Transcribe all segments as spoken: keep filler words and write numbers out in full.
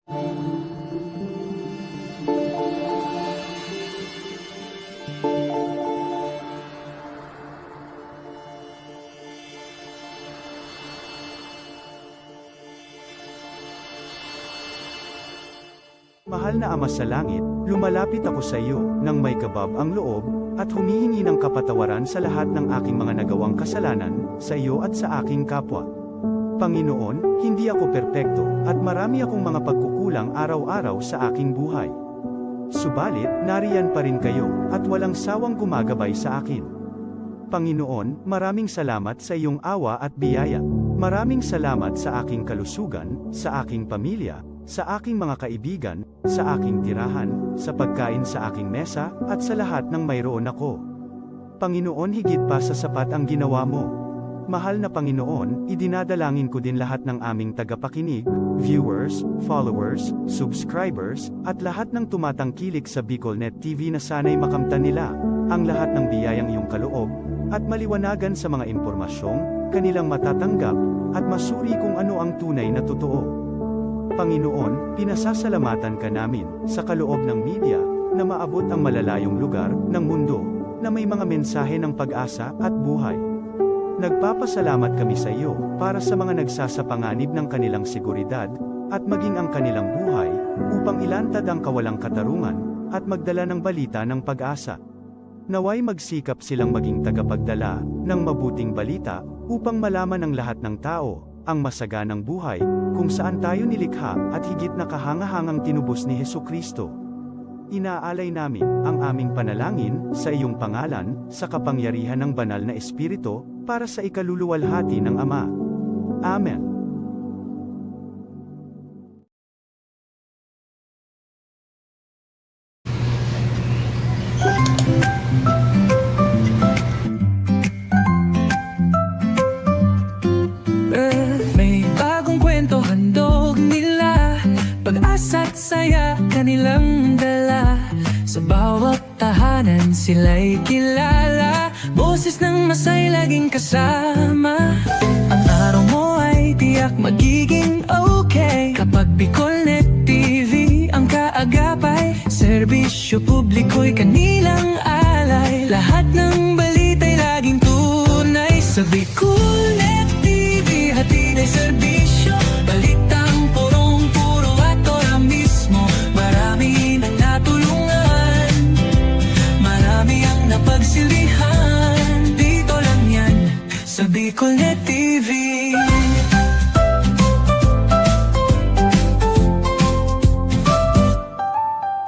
Mahal na Ama sa Langit, lumalapit ako sa iyo nang may kabab ang loob, at humihingi ng kapatawaran sa lahat ng aking mga nagawang kasalanan, sa iyo at sa aking kapwa. Panginoon, hindi ako perpekto, at marami akong mga pagkukulang araw-araw sa aking buhay. Subalit, nariyan pa rin kayo, at walang sawang gumagabay sa akin. Panginoon, maraming salamat sa iyong awa at biyaya. Maraming salamat sa aking kalusugan, sa aking pamilya, sa aking mga kaibigan, sa aking tirahan, sa pagkain sa aking mesa, at sa lahat ng mayroon ako. Panginoon, higit pa sa sapat ang ginawa mo. Mahal na Panginoon, idinadalangin ko din lahat ng aming tagapakinig, viewers, followers, subscribers, at lahat ng tumatangkilik sa BicolNet T V na sana'y makamtan nila ang lahat ng biyayang iyong kaloob at maliwanagan sa mga impormasyong kanilang matatanggap at masuri kung ano ang tunay na totoo. Panginoon, pinasasalamatan ka namin sa kaloob ng media na maabot ang malalayong lugar ng mundo na may mga mensahe ng pag-asa at buhay. Nagpapasalamat kami sa iyo para sa mga nagsasapanganib ng kanilang seguridad at maging ang kanilang buhay upang ilantad ang kawalang katarungan at magdala ng balita ng pag-asa. Nawa'y magsikap silang maging tagapagdala ng mabuting balita upang malaman ng lahat ng tao ang masaganang buhay kung saan tayo nilikha at higit na kahangahangang tinubos ni Jesu-Cristo. Inaalay namin ang aming panalangin sa iyong pangalan, sa kapangyarihan ng Banal na Espiritu, para sa ikaluluwalhati ng Ama. Amen. May bagong kwento handog nila, pag-asa't saya kanilang dala. Sa bawat tahanan sila'y kilala, boses ng masay laging kasama. Ang araw mo ay tiyak magiging okay kapag BicolNet T V ang kaagapay. Serbisyo publiko'y kanilang alay, lahat ng balita'y laging tunay. Sa BicolNet T V, hatid ay serbisyo, balitang purong-puro at ora mismo. Marami nang natulungan, marami ang napagsilbihan. Dito lang yan, sa BicolNet T V.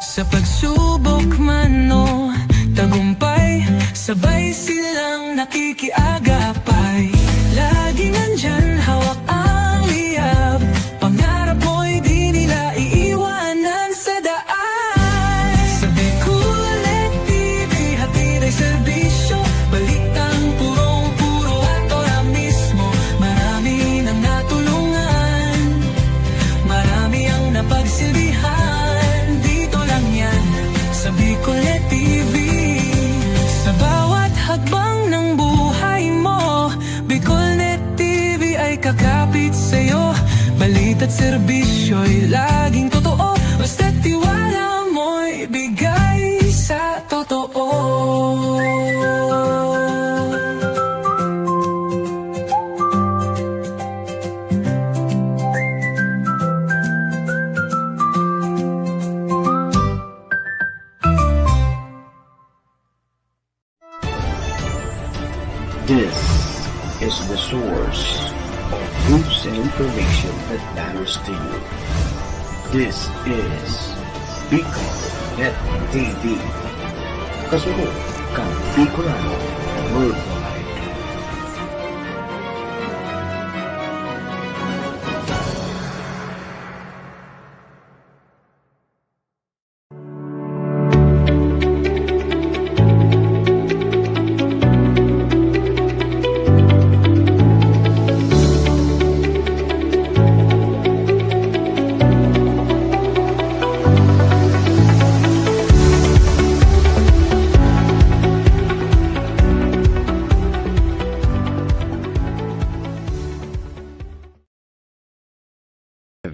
Sa pagsubok man o tagumpay, sabay silang nakikiagapay. Laging nandyan, hawak ang liyab, pangarap mo'y di nila iiwanan sa daan. Sa BicolNet T V, hatid ay serbisyo, balitang purong-puro at ora mismo. Marami nang natulungan, marami ang napagsilbihan. Dito lang yan, sa BicolNet T V. Sa bawat hakbang ng buhay mo, BicolNet T V ay kakapit sa'yo. Balita't serbisyo'y laging totoo, basta't tiwala mo'y bigay sa totoo. This is the source of news and information that matters to you. This is Bicol Net T V. Kasunod kan Bicolano Worldwide.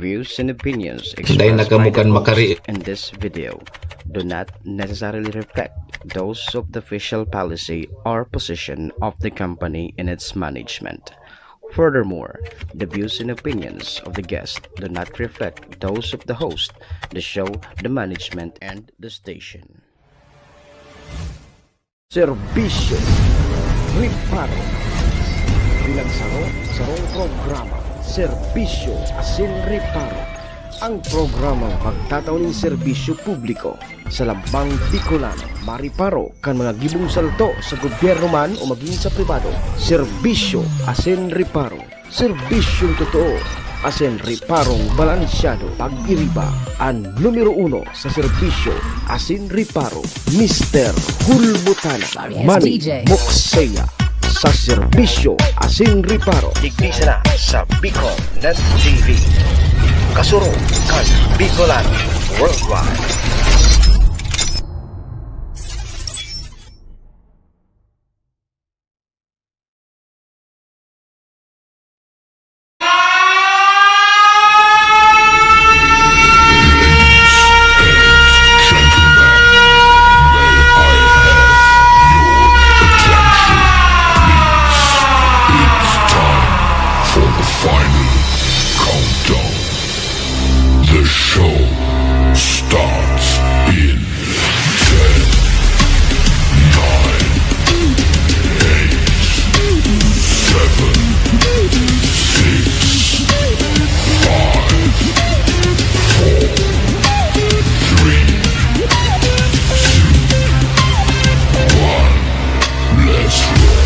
Views and opinions Dai na expressed kamo by the kan makari- host in this video do not necessarily reflect those of the official policy or position of the company and its management. Furthermore, the views and opinions of the guest do not reflect those of the host, the show, the management, and the station. Serbisyo, reparo. Bilang saro, sarong programa, serbisyo asin reparo. Ang programang magtatao nin serbisyo publiko sa lambang Bicolano, mariparo kan mga gibong salto sa gobyerno man o magin sa pribado. Serbisyo asin reparo. Serbisyong totoo asin reparong balansyado. Pag-iriba, an numero uno sa serbisyo asin reparo, Mister Hulbutana, Yes, Manny D J. Moksea, sa serbisyo asin reparo. Digdi sana sa Bicol Net T V. Kasurog kan Bicolano Worldwide. It's time for the final countdown. The show starts in ten, nine, eight, seven, six, five, four, three, two, one. Let's rock.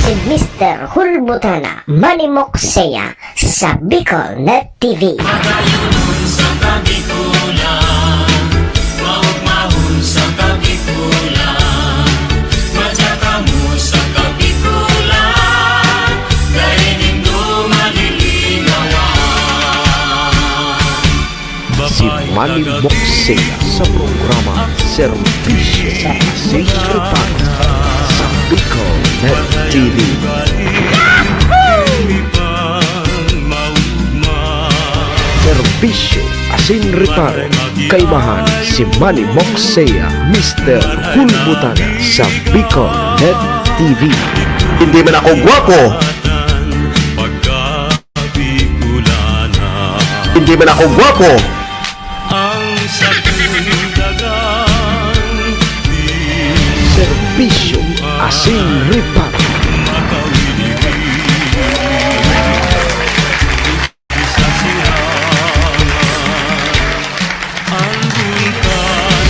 Si Mister Hulbutana, Manny Moksea, sa Bicol Net T V. Padayonon sa Kabikulan, maugmahon sa Kabikulan, madya kamo sa Kabikulan, dai nindo malilinawan. Si Manny Moksea sa programa Serbisyo sa Asin Reparo sa Bicol Net T V. Serbisyo asin reparo, kaimahan si Manny Moksea, Mister Hulbutana sa Bicol Net T V. Hindi man ako gwapo. Hindi man ako gwapo. Serbisyo asin reparo.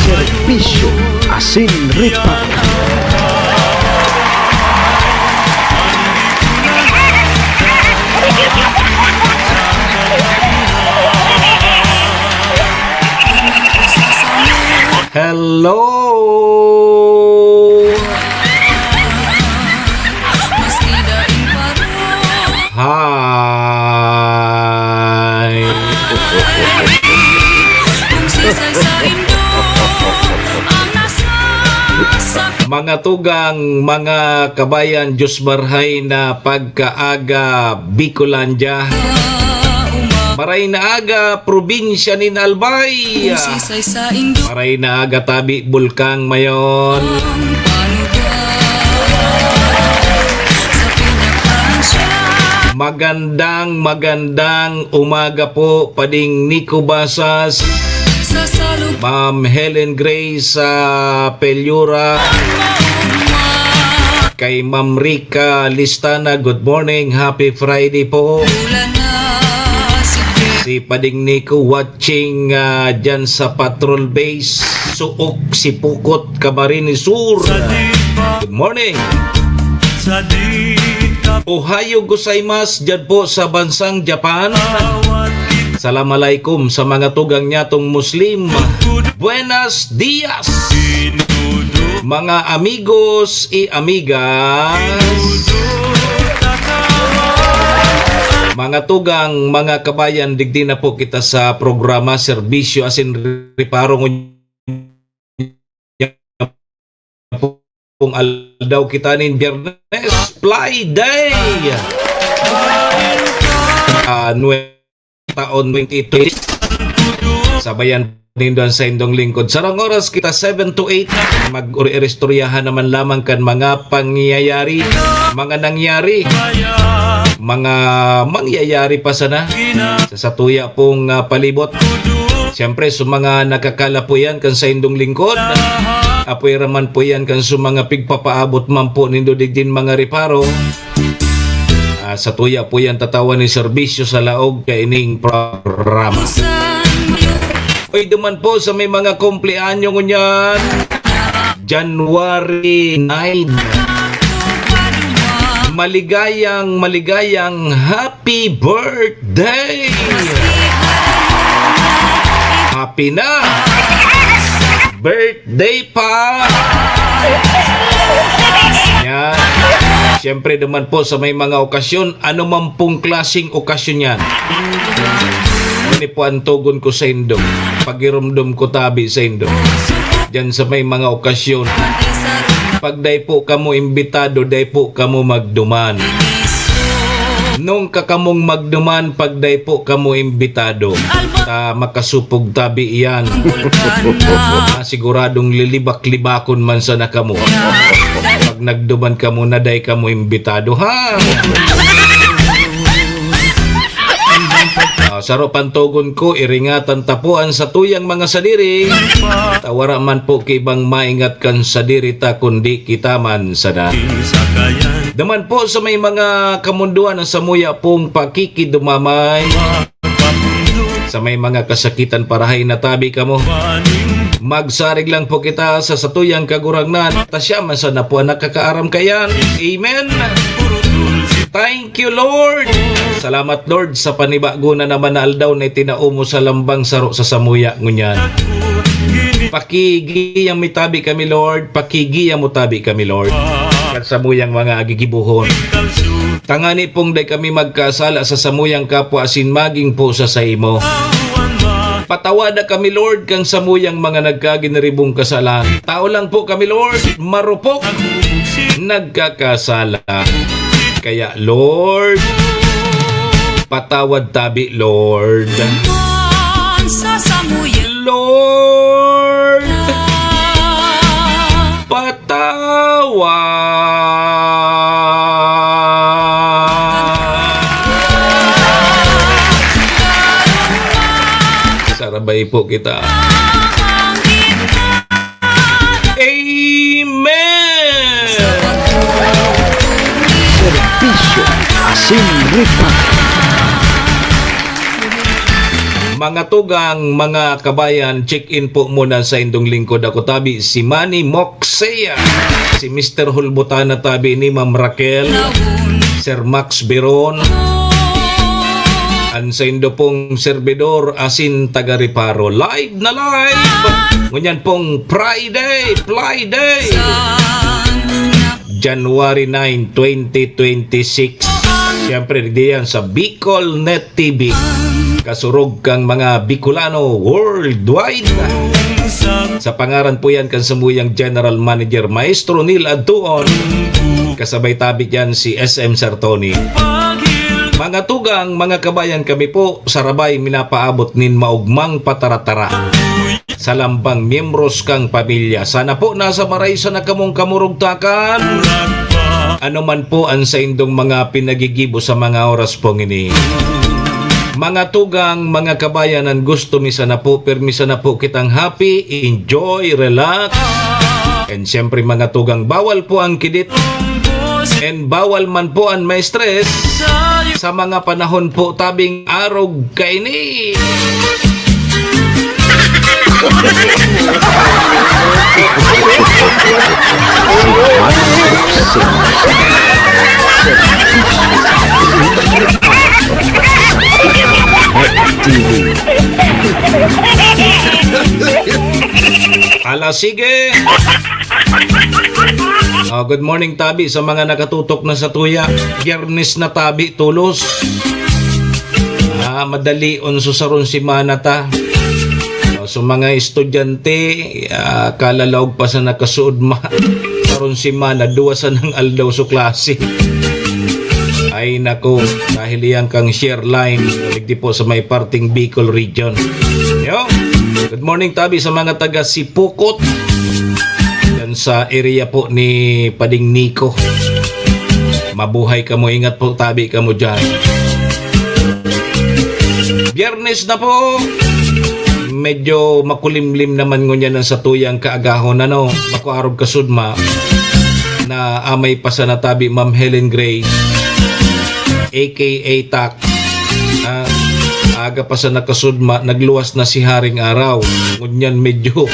Serbisyo asin reparo. Hello! Hi! Mga tugang, mga kabayan, Diyos marhay na pagkaaga, Bicolandia. Maray na aga, probinsya nin Albay. Maray na aga, tabi, Bulkang Mayon. Magandang, magandang umaga po, Pading Nico Basas, Ma'am Helen Grace, ah, Pelyura, kay Ma'am Rica Listana, good morning, happy Friday po. Si Pading Nico, watching, ah, dyan sa Patrol Base, Suok, Sipukot, Camarines Sur. Good morning. Ohayo gozaimasu dyan po sa bansang Japan. Salam alaikum sa mga tugang nyatong Muslim. Buenos dias, mga amigos y amigas. Mga tugang, mga kabayan, digdi na po kita sa programa Serbisyo asin Reparo. Ngunyan pong aldaw kita nin Biyernes, Fly Day. ah, nwe-, taon twenty twenty. Sabayan nindo ang saindong lingkod. Sarong oras kita, seven to eight. Mag-uri-iristoryahan naman lamang kan mga pangyayari, mga nangyari, mga mangyayari pa sana sa satuya pong, ah, palibot. Siyempre, sa mga nakakala po yan kan saindong lingkod, apoy raman po yan kan sa mga pigpapaabot man po nindo digdin mga reparo. Ah, satuya po yan tatawan ni serbisyo sa laog kaining programa. Oy, duman po sa may mga kumpleanyo ngunyan, January nine. Maligayang, maligayang happy birthday! Happy na! Birthday pa! Yan. Siyempre naman po sa may mga okasyon, ano man pong klaseng okasyon yan. Ini po ang tugon ko sa indo. Pagirumdom ko tabi sa indo. Diyan sa may mga okasyon. Pag dai po kamo imbitado, dai po kamo magduman. Nung kakamong magduman, pag dai po kamo imbitado, ta makasupog tabi iyan. Ah, siguradong lilibak-libakon man sana kamo. Pag nagduman kamo na dai kamo imbitado, ha? Ah, saro pantogon ko, iringatan ta po an satuyang mga sadiri. Ta wara man po ki ibang maingat kan sadiri ta, kundi kita man sana. Duman po sa may mga kamundoan ang samuya pong pakikidumamay. Sa may mga kasakitan, parahay na tabi kamo. Magsarig lang po kita sa satuyang Kagurangnan. Ta siya man sana po ang nakakaaram kayan. Amen. Thank you, Lord. Salamat, Lord, sa panibago na naman na aldaw na itinao mo sa lambang saro sa samuya ngunyan. Pakigiyang mi tabi kami, Lord. Pakigiyang mo tabi kami, Lord. Kan samuyang mga agigibuhon. Tangani pong dai kami magkasala sa samuyang kapwa asin magin po sa saimo. Patawada kami, Lord, kan samuyang mga nagkaginiribong kasalan. Tao lang po kami, Lord, marupok, nagkakasala. Kaya, Lord, patawad tabi, Lord. Sa samuyang Lord, patawad. Sarabay po kita. Amen. Serbisyo asin ripa. Mga tugang, mga kabayan, check-in po muna sa indong lingkod. Ako tabi, si Manny Moxea, si Mister Hulbutana tabi ni Ma'am Raquel, Sir Max Biron, an saindo pong servidor, asin taga Reparo. Live na live! Ngunyan pong Friday, Friday! January nine, twenty twenty-six. Siyempre, diyan sa Bicol Net T V. Kasurog kang mga Bicolano worldwide. Sa pangaran po yan kan samuyang General Manager, Maestro Neil Adtuon. Kasabay tabi dyan si S M Sir Tony. Mga tugang, mga kabayan, kami po sarabay minapaabot nin maugmang pataratara sa lambang miyembros kang pamilya. Sana po nasa maray sana kamong kamurugtakan. Ano man po ang saindong mga pinagigibo sa mga oras pong ini. Mga tugang, mga kabayan, ang gusto mi sana po, pirmi sana po kitang happy, enjoy, relax. And siyempre, mga tugang, bawal po ang kidit. And bawal man po ang ma-stress sa mga panahon po tabing arog kaini. Ala, sige. Ah, good morning, tabi, sa mga nakatutok na sa tuya. Biyernes na, tabi, tulos. Ah, madali, unso saron semana ta. Ah, so, mga estudyante, ah, kalalaog pa sa nakasuod ma-, saron semana, duwa sa nang aldaw so klase. Ay nako, dahil iyan kang share line, digdi po sa may parting Bicol region. Yo, good morning tabi sa mga taga Sipukot. Yan sa area po ni Pading Nico. Mabuhay kamo, ingat po tabi kamo dyan. Biyernes na po. Medyo makulimlim naman ngunyan ang satuyang kaagahon, ano, makuarog kasudma na amay pa sa natabi Ma'am Helen Gray, A K A Tak. Ah, aga pa sa nakasudma, nagluwas na si Haring Araw. Ngunyan medyo,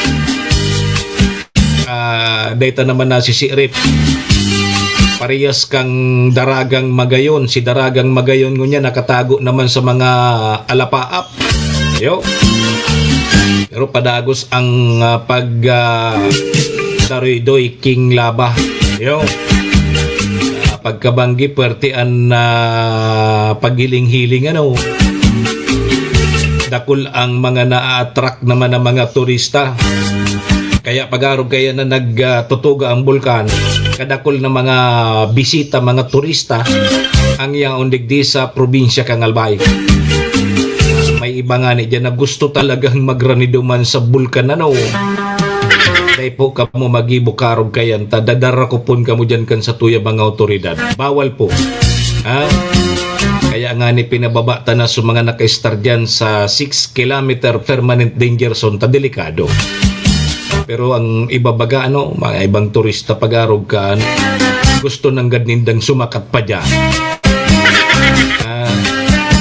ah, data naman na si Sirip. Parehas kang Daragang Magayon. Si Daragang Magayon ngunyan nakatago naman sa mga alapaap. Yo. Pero padagos ang, ah, pag, ah, daroy-doy, King Laba. Yo. Ah, pagkabanggi, puwerte an, ah, paghiling-hiling, ano. Dakul ang mga naa-attract naman ng mga turista. Kaya pag-arog kaya na nagtutuga ang bulkan, kadakul na mga bisita, mga turista, ang yaon digdi sa probinsya kan Albay. May iba ngani diyan na gusto talagang magraniduman sa bulkan, ano. Dai po kamo magibo karog kayan ta, dadarakupon kamo diyan kan satuya mga awtoridad. Bawal po. Ha? Kaya ngani pinababa ta na sa mga nakaistar diyan sa six kilometer permanent danger zone ta, delikado. Pero ang iba baga, ano, mga ibang turista pag-arog kan, gusto nanggad nindang sumakat pa diyan. Ah,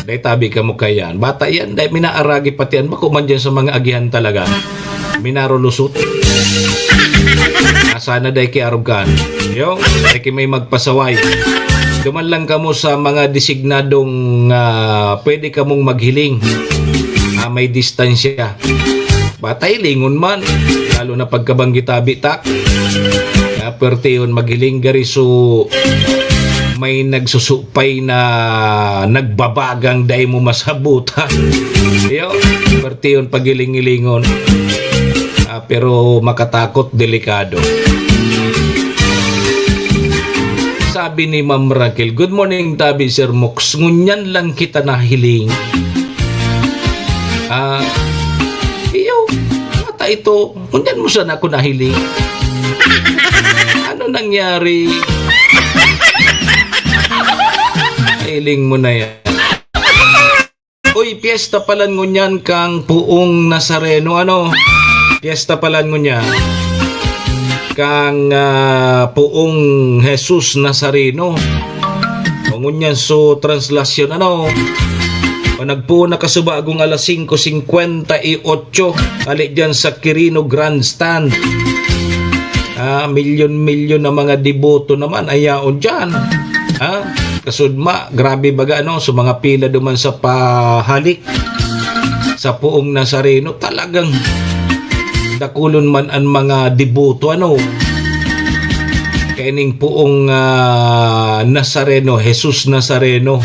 dai tabi kamo kayan. Bata yan, dai minaaragi pati yan. Bako man diyan sa mga agihan talaga. Minarolusot. Ah, sana dai ki arog kan. Yo, dai ki may magpasaway. Duman lang kamo sa mga designadong, ah, pwede kamong maghiling. Ah, may distansya. Bata hilingon man, lalo na pagkabanggi tabi, tak. Ah, puwerte yun, maghiling gari so may nagsusupay na nagbabagang dai mo masabutan. Yo, puwerte yun, paghiling-hilingon. Ah, pero makatakot, delikado. Sabi ni Ma'am Raquel, "Good morning, tabi, Sir Mox. Ngunyan lang kita nahiling." Ah, iyo, mata ito. Ngunyan mo sana ako nahiling. Ano nangyari? Hiling mo na yan. Uy, piyesta pala ngunyan kang Poong Nazareno, ano? Piyesta pala ngunyan kang, ah, Poong Jesus Nazareno. O ngunyan so translasyon, ano? O nagpoon na kasubagong alas singko singkwenta y otso, ali dyan sa Quirino Grandstand. Ah, milyon-milyon na mga deboto naman, ayaon dyan. Ha? Kasudma, grabe baga, ano, so mga pila duman sa pahalik sa Poong Nazareno, talagang dakulon man an mga deboto, ano. Kaining Poong, ah, Nazareno, Jesus Nazareno.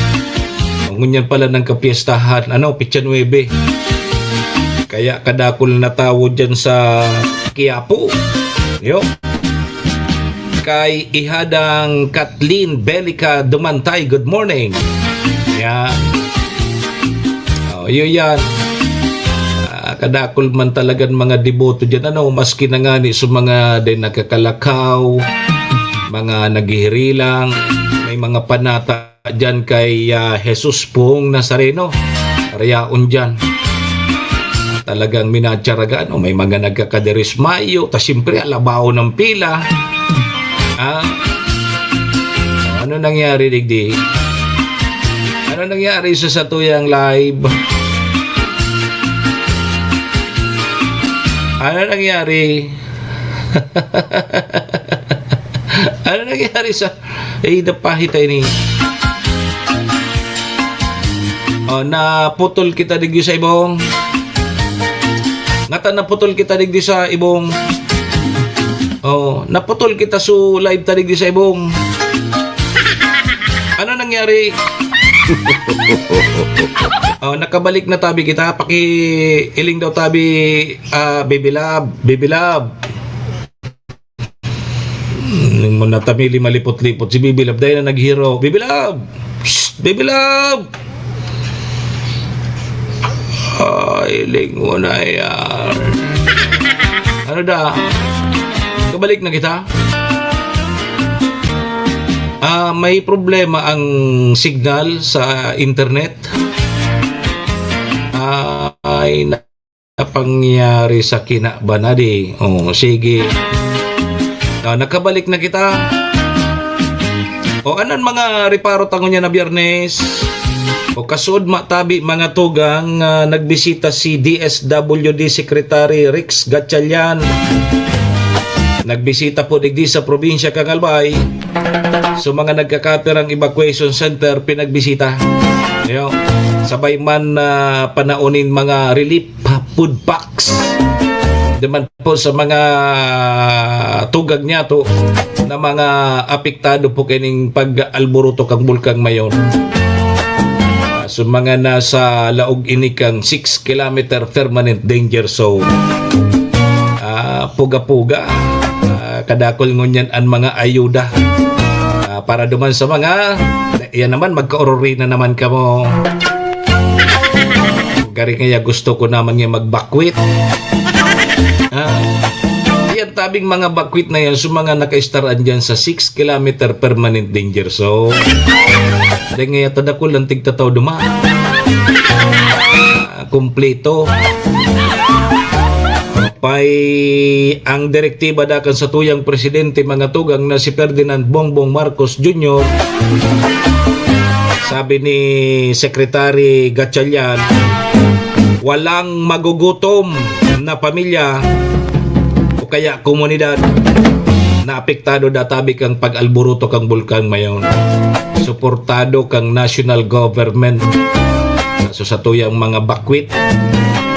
Ngunyan pala nang kapiyestahan, ano, petsa nuebe. Kaya kadakul na tawo dyan sa Quiapo. Yo. Kay Ihadang Kathleen Belica Dumantay, good morning. Yan. Oh, yun yan. Ah, kadakul man talagang mga deboto dyan, ano, maski na ngani sa mga din nagkakalakaw, mga naghihirilang, may mga panata diyan kay, ah, Jesus Poong Nazareno. Rayaon diyan. Talagang minatsaragan, o may mga nagkakaderismayo, ta siyempre, alabaw ng pila. Ha? Ano nangyari, digdi? Ano nangyari sa satuyang live? Ano nangyari? Ano nangyari sa, eh, napahita ini? Oh, naputol kita digdi sa ibong. Ngata naputol kita digdi sa ibong. Oh, naputol kita so live ta digdi sa ibong. Ano nangyari? Oh, nakabalik na tabi kita. Pakiiling daw tabi, ah, Baby Love. Baby Love. Hmm, mo na tamili malipot-lipot si Bibi Love. Dahil na naghiro. Bibi Love! Baby love! Ay, lingon na yan. Ano da? Kabalik na kita? Ah, may problema ang signal sa internet. Ah, ay, na pangyari sa kinaban, adi. Oh, sige. Ah, nakabalik na kita. O, anan mga reparo ta ngunyan na Biyernes? O, kasuod matabi, mga tugang, ah, nagbisita si D S W D Secretary Rex Gatchalian. Nagbisita po digdi sa probinsya kan Albay. So, mga nagkakapirang evacuation center, pinagbisita. Yo, sabay man, ah, panaonin mga relief food packs. Duman po sa mga tugang niyato na mga apektado po kining pag-alboroto kang Bulkang Mayon. Ah, so, mga nasa laog ini kang six kilometer permanent danger zone. Ah, puga-puga. Ah, kadakol ngunyan an mga ayuda. Ah, para duman sa mga, yan naman, magkaorori na naman kamo. Gari kaya gusto ko naman nga magbakwit. Ah, yan tabing mga bakwit na yan, so mga naka-staran dyan sa six kilometer permanent danger zone. Dahil nga yata dakul ang tigtataw duman. Ah, kumpleto. Pay ang direktiba dakan sa tuyang presidente, mga tugang, na si Ferdinand Bongbong Marcos Junior, sabi ni Secretary Gatchalian, walang magugutom na pamilya o kaya komunidad na apektado databi kang pag-alboroto kang Bulkang Mayon. Suportado kang national government. So, sa tuyang mga bakwit,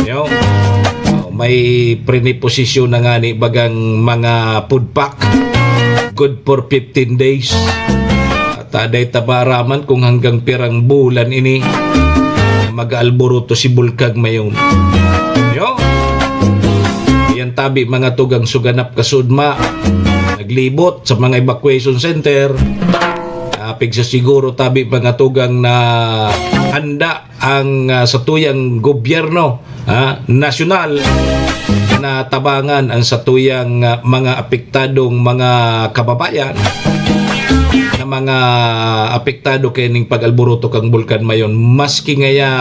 yo, oh, may priniposisyon na nga ni bagang mga food pack. Good for fifteen days. At, ah, dai ta maaraman kung hanggang pirang bulan ini mag-aalboroto si Bulkang Mayon. Yo. Yan tabi, mga tugang, suganap kasudma. Naglibot sa mga evacuation center. Ah, pigsasiguro tabi, mga tugang, na handa ang, ah, satuyang gobyerno, ah, nasyonal na tabangan ang satuyang, ah, mga apektadong mga kababayan na mga apektado kaining pag-alboroto kang Bulkan Mayon. Maski ngaya,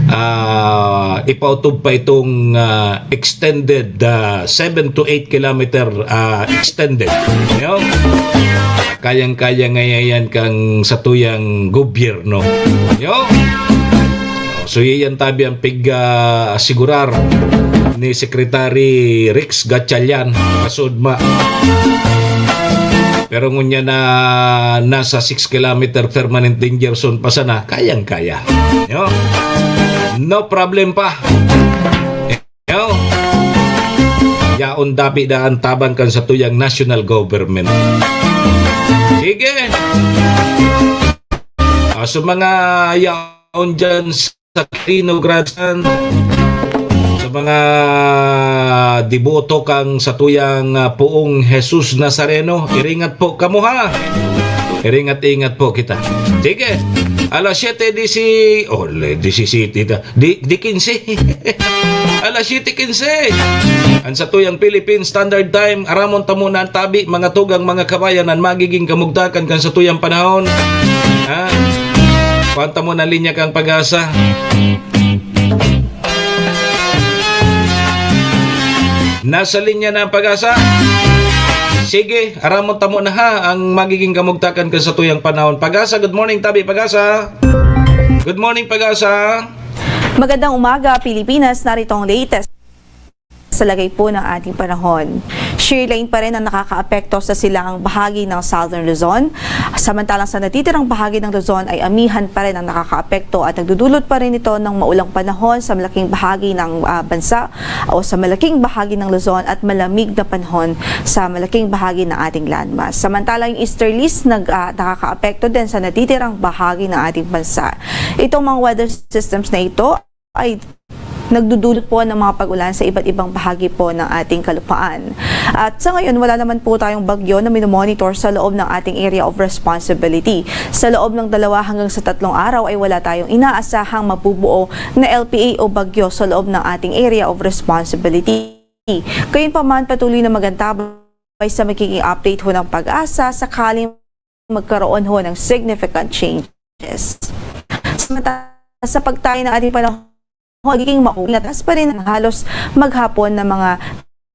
ah, ipautob pa itong, ah, extended, ah, seven to eight kilometer, ah, extended. Yo? Kayang-kaya ngaya yan kang satuyang gobyerno. Yo? So, iyan tabi ang pig, ah, asigurar ni Secretary Rex Gatchalian, kasudma. Pero ngunyan na nasa six kilometer permanent danger zone pa sana, kayang-kaya. Yo? No problem pa. Yo. Yaon dapi daan tabang kan satuyang national government. Sige. Ah, sa mga yaon dyan sa Quirino Grandstand, sa mga deboto kang satuyang, ah, Poong Jesus Nazareno, iringat po kamo, ha. Iringat-ingat po kita. Sige. Alas siyete disi-, oh, le-, disisete ta. Di, di kinse. Alas siyete kinse. Ang satuyang Philippine Standard Time, aramon ta muna ang tabi, mga tugang, mga kabayan, ang magiging kamugtakan kan satuyang panahon. Ha? Kuwan ta muna linya kang Pag-asa. Nasa linya na ang Pag-asa. Sige, aramon ta muna, ha, ang magiging kamugtakan kan satuyang panahon. Pag-asa, good morning, tabi, Pag-asa. Good morning, Pag-asa. Magandang umaga, Pilipinas. Narito ang latest sa lagay po ng ating panahon. Shear line pa rin ang nakakaapekto sa silangang bahagi ng Southern Luzon, samantalang sa natitirang bahagi ng Luzon ay amihan pa rin ang nakakaapekto at nagdudulot pa rin ito ng maulang panahon sa malaking bahagi ng, ah, bansa o sa malaking bahagi ng Luzon at malamig na panahon sa malaking bahagi ng ating landmass. Samantalang yung easterlies nag-, ah, nakakaapekto din sa natitirang bahagi ng ating bansa. Itong mga weather systems na ito ay nagdudulot po ng mga pag-ulan sa iba't ibang bahagi po ng ating kalupaan. At sa ngayon, wala naman po tayong bagyo na minomonitor sa loob ng ating area of responsibility. Sa loob ng dalawa hanggang sa tatlong araw ay wala tayong inaasahang mabubuo na L P A o bagyo sa loob ng ating area of responsibility. Gayunpaman, patuloy na magantabay sa magiging update ho ng PAGASA sakaling magkaroon ho ng significant changes. Samantala, sa pagtayo ng ating panahon, magiging maulan at taas pa rin ang halos maghapon na mga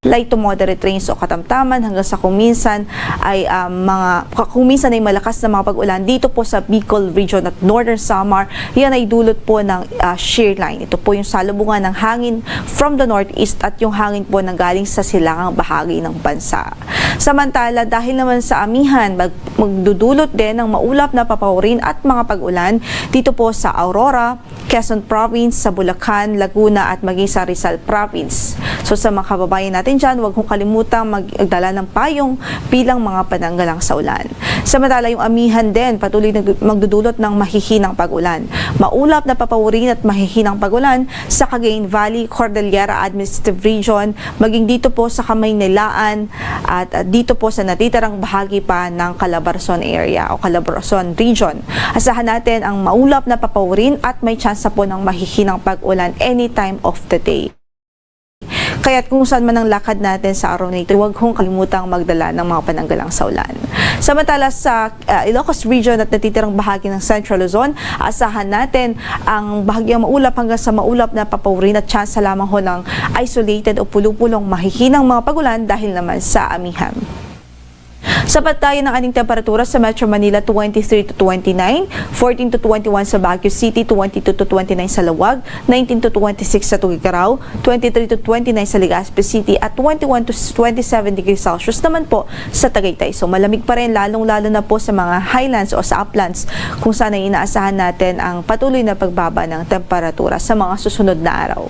light to moderate rains o katamtaman hanggang sa kung minsan ay, um, mga, kung minsan ay malakas na mga pag-ulan dito po sa Bicol Region at Northern Samar. Yan ay dulot po ng, ah, shear line. Ito po yung salubungan ng hangin from the northeast at yung hangin po nanggaling sa silangang bahagi ng bansa. Samantala, dahil naman sa amihan, mag-, magdudulot din ng maulap na papahurin at mga pag-ulan dito po sa Aurora, Quezon Province, sa Bulacan, Laguna at maging sa Rizal Province. So, sa mga kababayan natin dyan, huwag hong kalimutang magdala ng payong bilang mga pananggalang sa ulan. Samantala, yung amihan din, patuloy na magdudulot ng mahihinang pag-ulan. Maulap na papahurin at mahihinang pag-ulan sa Cagayan Valley, Cordillera Administrative Region, maging dito po sa Kamaynilaan at, ah, dito po sa natitirang bahagi pa ng Calabarzon area o Calabarzon Region. Asahan natin ang maulap na papahurin at may tsansa po ng mahihinang pag-ulan anytime of the day. Kaya't kung saan man ang lakad natin sa araw na ito, huwag hong kalimutang magdala ng mga pananggalang sa ulan. Samantala sa, ah, Ilocos Region at natitirang bahagi ng Central Luzon, asahan natin ang bahagyang maulap hanggang sa maulap na papahurin at tsansa lamang ho ng isolated o pulo-pulong mahihinang mga pag-ulan dahil naman sa amihan. Sa pagtayo ng ating temperatura sa Metro Manila, twenty-three to twenty-nine, fourteen to twenty-one sa Baguio City, twenty-two to twenty-nine sa Laoag, nineteen to twenty-six sa Tuguegarao, twenty-three to twenty-nine sa Legazpi City, at twenty-one to twenty-seven degrees Celsius naman po sa Tagaytay. So, malamig pa rin, lalong-lalo na po sa mga highlands o sa uplands, kung saan ay inaasahan natin ang patuloy na pagbaba ng temperatura sa mga susunod na araw.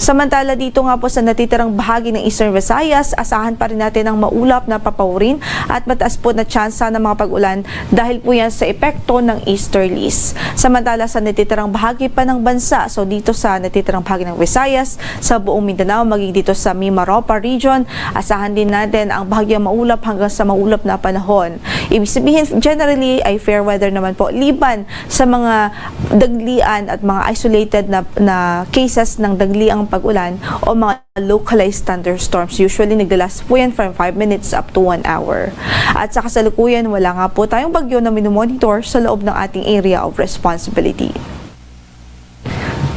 Samantala, dito nga po sa natitirang bahagi ng Eastern Visayas, asahan pa rin natin ang maulap na papahurin at mataas po na tsansa ng mga pag-ulan dahil po yan sa epekto ng easterlies. Samantala, sa natitirang bahagi pa ng bansa, so dito sa natitirang bahagi ng Visayas, sa buong Mindanao, maging dito sa Mimaropa Region, asahan din natin ang bahagyang maulap hanggang sa maulap na panahon. Ibig sabihin, generally ay fair weather naman po, liban sa mga daglian at mga isolated na, na cases ng dagliang pag-ulan o mga localized thunderstorms. Usually, naglalast po yan from five minutes up to one hour. At sa kasalukuyan, wala nga po tayong bagyo na minomonitor sa loob ng ating area of responsibility.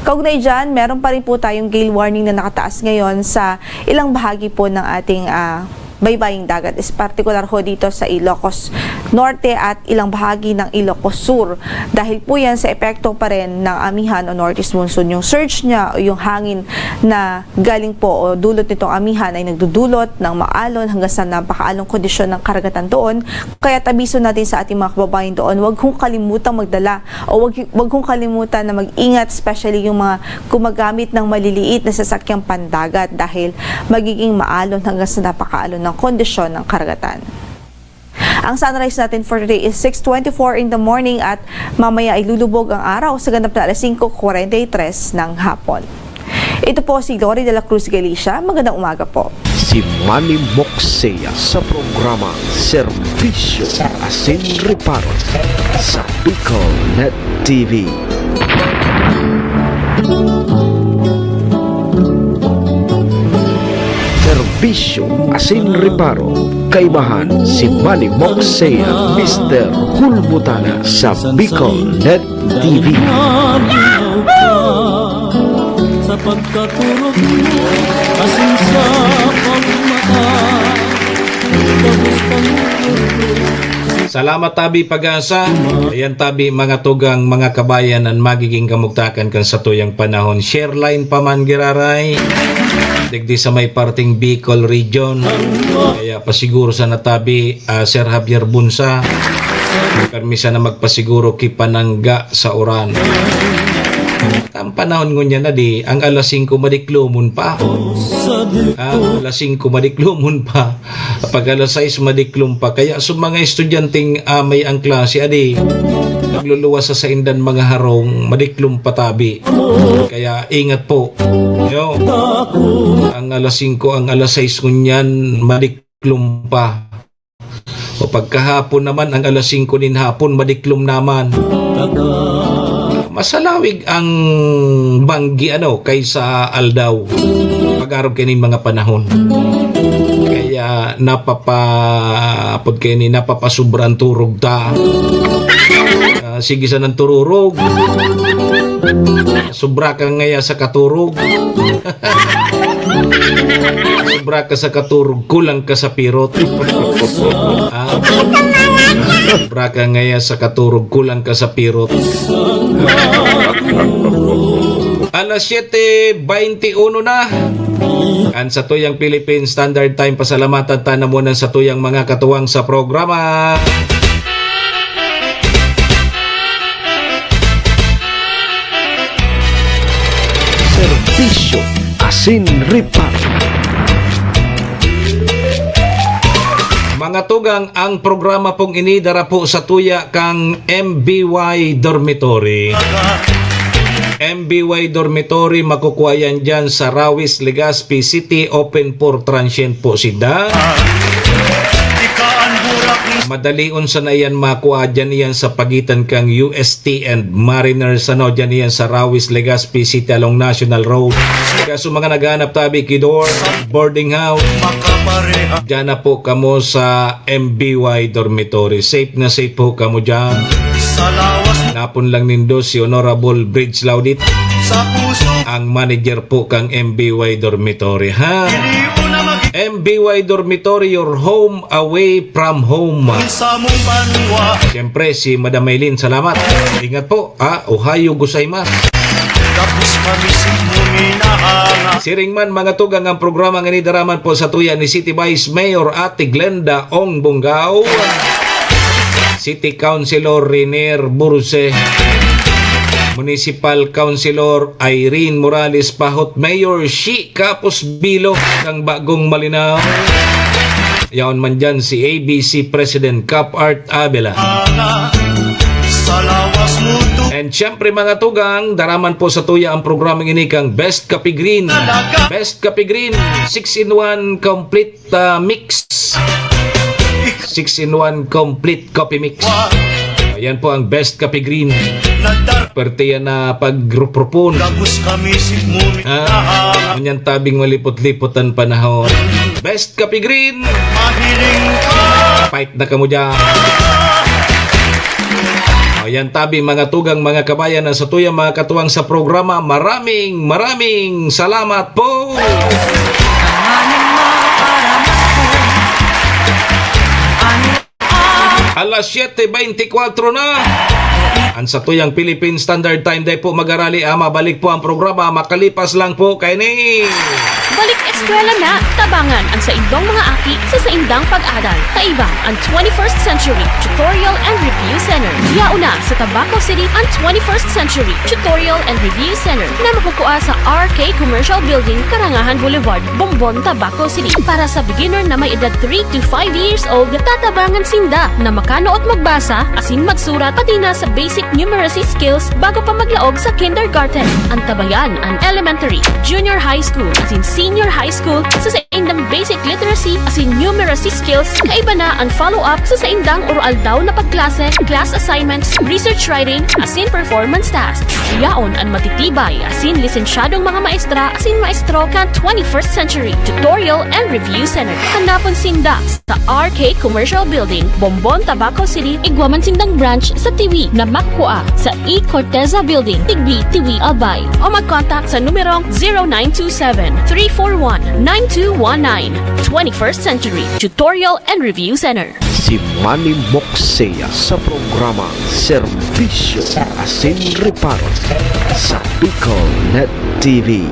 Kaugnay dyan, meron pa rin po tayong gale warning na nakataas ngayon sa ilang bahagi po ng ating, ah, baybaying dagat, is partikular ho dito sa Ilocos Norte at ilang bahagi ng Ilocos Sur. Dahil po yan sa epekto pa rin ng amihan o northeast monsoon, yung surge niya o yung hangin na galing po o dulot nitong amihan ay nagdudulot ng maalon hanggang sa napakaalong kondisyon ng karagatan doon. Kaya abiso natin sa ating mga kababayan doon, huwag hong kalimutang magdala o wag, wag hong kalimutan na mag-ingat, especially yung mga gumagamit ng maliliit na sasakyang pandagat dahil magiging maalon hanggang sa napakaalon ng kondisyon ng karagatan. Ang sunrise natin for today is six twenty-four in the morning at mamaya ay lulubog ang araw sa ganap na alas singko kwarenta y tres ng hapon. Ito po si Lori de la Cruz Galicia. Magandang umaga po. Si Manny Moxea sa programa Serbisyo Asin Reparo sa Bicol Net T V. Serbisyo Asin Reparo. Kaibahan si Manny Moxea, Mister Hulbutana sa Bicol Net T V. Sa pagkaturog mo, asin sa pagmata, gabos pang Salamat tabi Pag-asa. Ayan tabi mga tugang, mga kabayan, ang magiging kamugtakan kan satuyang panahon. Share line pa man giraray. Digdi sa may parting Bicol Region. Kaya pasiguro sana tabi, ah, Sir Javier Bunsa. Permi sana magpasiguro ki panangga sa uran. Ang panahon ngunyan na di, ang alas singko madiklomon pa. Ah, alas singko madiklomon pa. Pag alas sais madiklom pa. Kaya sa mga estudyanteng, ah, may ang klase, adi, nagluluwas sa saindan mga harong, madiklom pa tabi. Kaya ingat po. Yo. Ang alas singko, ang alas sais ngunyan, madiklom pa. O pagkahapon naman, ang alas singko nin hapon, madiklom naman. Mas halawig ang banggi, ano, kaysa aldaw. Pag-arog kaini mga panahon. Kaya napapa-, apod kaini, napapasubra ang turog ta. Ah, sige sa nang tururog. Sobra ka ngaya sa katurog. Sobra ka sa katurog, kulang ka sa pirot. Ah? Sobra ka ngaya sa katurog, kulang ka sa pirot. Alas siyete beinti uno na. An satuyang Philippine Standard Time, pasalamatan ta na muna sa tuyang mga katuwang sa programa. Serbisyo asin reparo. Mga tugang, ang programa pong ini dara po sa tuya kang M B Y Dormitory. M B Y Dormitory, makukuha yan dyan sa Rawis, Legazpi City, open for transient po sida. Madalion sana iyan makua, dyan iyan sa pagitan kang U S T and Mariners, ano, dyan iyan sa Rawis, Legazpi City along National Road. Kaya sa mga naghahanap tabi ki dorm, boarding house, dyan na po kamo sa M B Y Dormitory. Safe na safe po kamo dyan. Napon lang nindo si Honorable Bridge Laudit, ang manager po kang M B Y Dormitory, ha? M B Y Dormitory, your home away from home. Siyempre, si Madam Maylin, salamat. Ingat po, ha? Ohayo gozaimasu. Siring man, mga tugang, ang programa ngani dara man po sa tuya ni City Vice Mayor Ate Glenda Ong Bongao, City Councilor Renier Burse, Municipal Councilor Irene Morales Pahot, Mayor Shi Kapos Bilo, kang Bagong Malinao. Yaon man dyan si A B C President Cap Art Abela. And syempre, mga tugang, dara man po sa tuya ang programang ini kang Best Coffee Green. Best Coffee Green, six-in-one complete, ah, mix. Six-in-one complete coffee mix. Ayan po ang Best Coffee Green. Perte yan na pagruprupon. Ha? Ngunyan tabing malipot-lipot ang panahon. Best Coffee Green. Fight na kamo dyan. Ayan tabi, mga tugang, mga kabayan, na sa tuyang mga katuwang sa programa. Maraming, maraming salamat po. Alas siyete beintikwatro na. Ang satuyang Philippine Standard Time, dai po magarali, ah, mabalik po ang programa makalipas lang po kaini. Balik eskwela na, tabangan ang saindong mga aki sa saindang pag-aral. Kaiba ang twenty-first Century Tutorial and Review Center. Yaon na sa Tabaco City ang twenty-first Century Tutorial and Review Center na makukua sa R K Commercial Building, Karangahan Boulevard, Bombon, Tabaco City. Para sa beginner na may edad three to five years old, tatabangan sinda na makanuot magbasa asin magsurat, pati na sa basic numeracy skills bago pa maglaog sa kindergarten. Antabayan an elementary, junior high school, asin senior high school sa saindang basic literacy asin numeracy skills. Kaiba na an follow-up sa saindang oro-aldaw na pagklase, class assignments, research writing, asin performance tasks. Yaon an matitibay asin lisensyadong mga maestra asin maestro kan twenty-first Century Tutorial and Review Center. Hanapon sinda sa R K Commercial Building, Bombon, Tabaco City. Igwa man sindang branch sa Tiwi na makukua sa E Corteza Building, Tigbi, Tiwi, Albay. O mag-contact sa numerong zero nine two seven, three four one, nine two one nine. Twenty-first Century Tutorial and Review Center. Si Manny Moksea sa programang Serbisyo asin Reparo sa Bicol Net T V.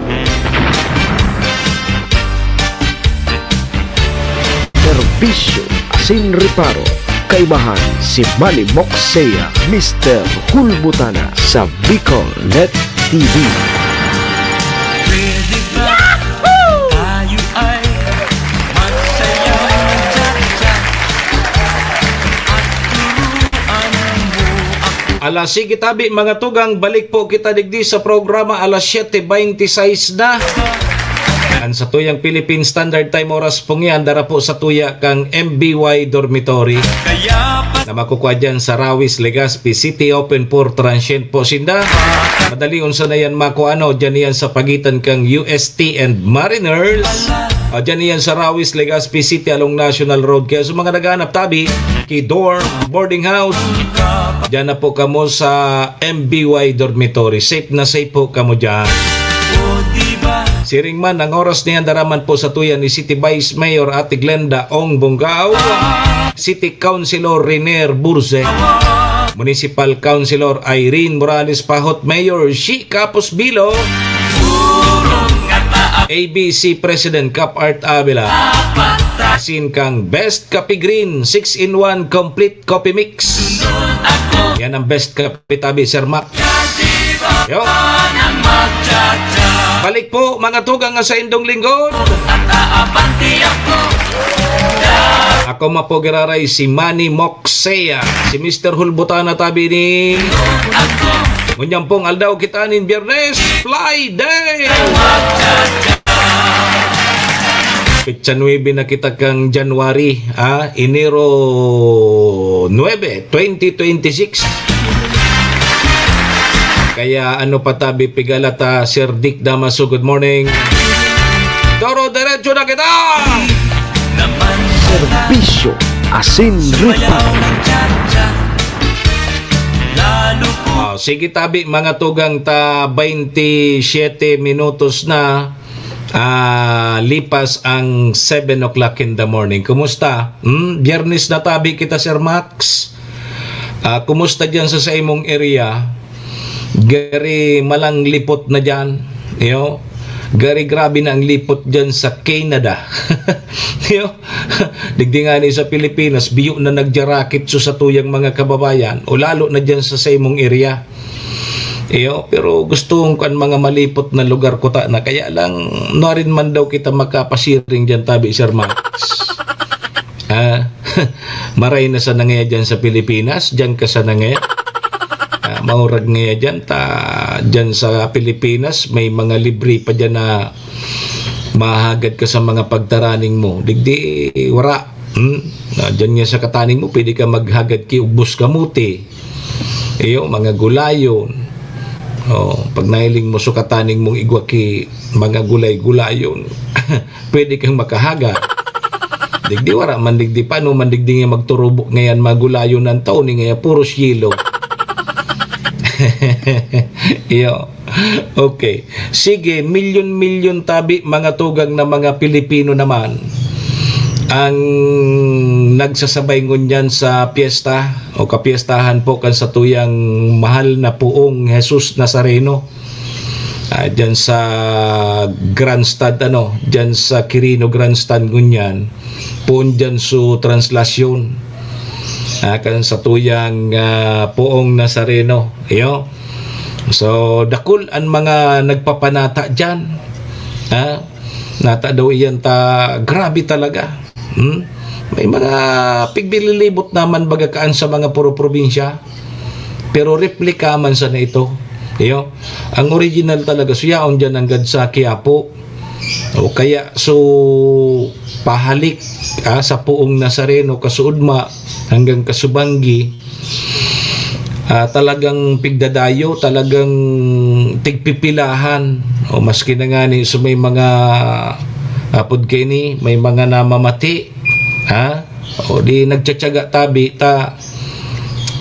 Serbisyo asin Reparo, kaibahan si Manny Moksea, Mister Hulbutana sa Bicol Net T V. Pwede ba tayo ay magsaya, cha-cha? At turuan mo ako. Ala, sige tabi, mga tugang, balik po kita digdi sa programa, alas siyete beintisais na. An satuyang Philippine Standard Time oras pong yan, dara po satuya kang M B Y Dormitory na makukua dyan sa Rawis, Legazpi City. Open for transient po sinda. Madali unsa na yan makuano, dyan yan sa pagitan kang U S T and Mariners. O, dyan yan sa Rawis, Legazpi City along National Road. Kaya sa mga naghahanap tabi, ki dorm, boarding house, dyan na po kamo sa M B Y Dormitory. Safe na safe po kamo dyan. Siring man, ang oras niyan daraman po satuya ni City Vice Mayor Ate Glenda Ong Bongao, City Councilor Renier Burse, Municipal Councilor Irene Morales Pahot, Mayor Shi Capos Bilo, A B C President Cap Art Avila, asin kang Best Coffee Green six-in-one Complete Coffee Mix. Yan ang best kape tabi, Sir Mac. Yo. Balik po, mga tugang, nga sa indong lingkod. Ako mapo giraray si Manny Moxea, si Mister Hulbutana tabi ni. Ngunyan pong aldaw kita nin Biyernes, Fly Day. Petsa nuebe na kita kang January, ah, Enero nuebe, twenty twenty-six. Kaya ano pa tabi, pigala ta, Sir Dick Damaso, good morning. Toro, diretso na kita! Serbisyo asin reparo. Ah, sige tabi, mga tugang, ta baynte siyete minutos na, ah, lipas ang seven o'clock in the morning. Kumusta? Hmm? Biyernes na tabi kita, Sir Max. Ah, kumusta diyan sa saimong area? Gari malang lipot na diyan, yo. Gari grabe na ang lipot diyan sa Canada. Yo. Digdi ngani sa Pilipinas, biyo na nagjarakit so satuyang mga kababayan, o lalo na diyan sa saimong area. Iyo, pero gusto ko an mga malipot na lugar kuta na, kaya lang, nuarin man daw kita makapasiring diyan tabi, Sir Max. Ah, maray na sana ngaya diyan sa Pilipinas, diyan ka sana ngaya. Ah, maurag ngaya diyan, ta, diyan sa Pilipinas, may mga libre pa diyan na mahagad ka sa mga pagtaraning mo. Digdi, wara. Hmm? Na, diyan nga sa kataning mo, pwede ka maghagad ki ubos kamote. Iyo, mga gulayon. Oh, pag nahiling mo sa kataning mong igwa ki mga gulay-gulayon, pwede kang makahagad. Digdi, wara man digdi, paano man digdi nga magturubo ngayan, mga gulayon ang taon, eh, ngayon, puros yelo. Iyo. Okay. Sige, milyon-milyon tabi, mga tugang na mga Pilipino naman ang nagsasabay ngunyan sa piyesta o kapiyestahan po kan satuyang mahal na poong Jesus Nazareno. Ah, dyan sa grandstand, ano, dyan sa Quirino Grandstand ngunyan, poon dyan su translasyon. Ah, kan satuyang, ah, poong Nazareno. Iyo. So, dakul an mga nagpapanata diyan. Ha? Nata daw iyan ta, grabe talaga. Hmm? May mga pigbililibot naman baga kaan sa mga puro probinsya. Pero replika man sana ito. Iyo. Ang original talaga, suyaon diyan nanggad sa Quiapo. O kaya, so, pahalik, ah, sa poong Nazareno, kasuudma, hanggang kasubanggi, ah, talagang pigdadayo, talagang tigpipilahan. O maski na ngani, so may mga, apod kaini, may mga namamati, ha? O di nagtsatsaga tabi, ta,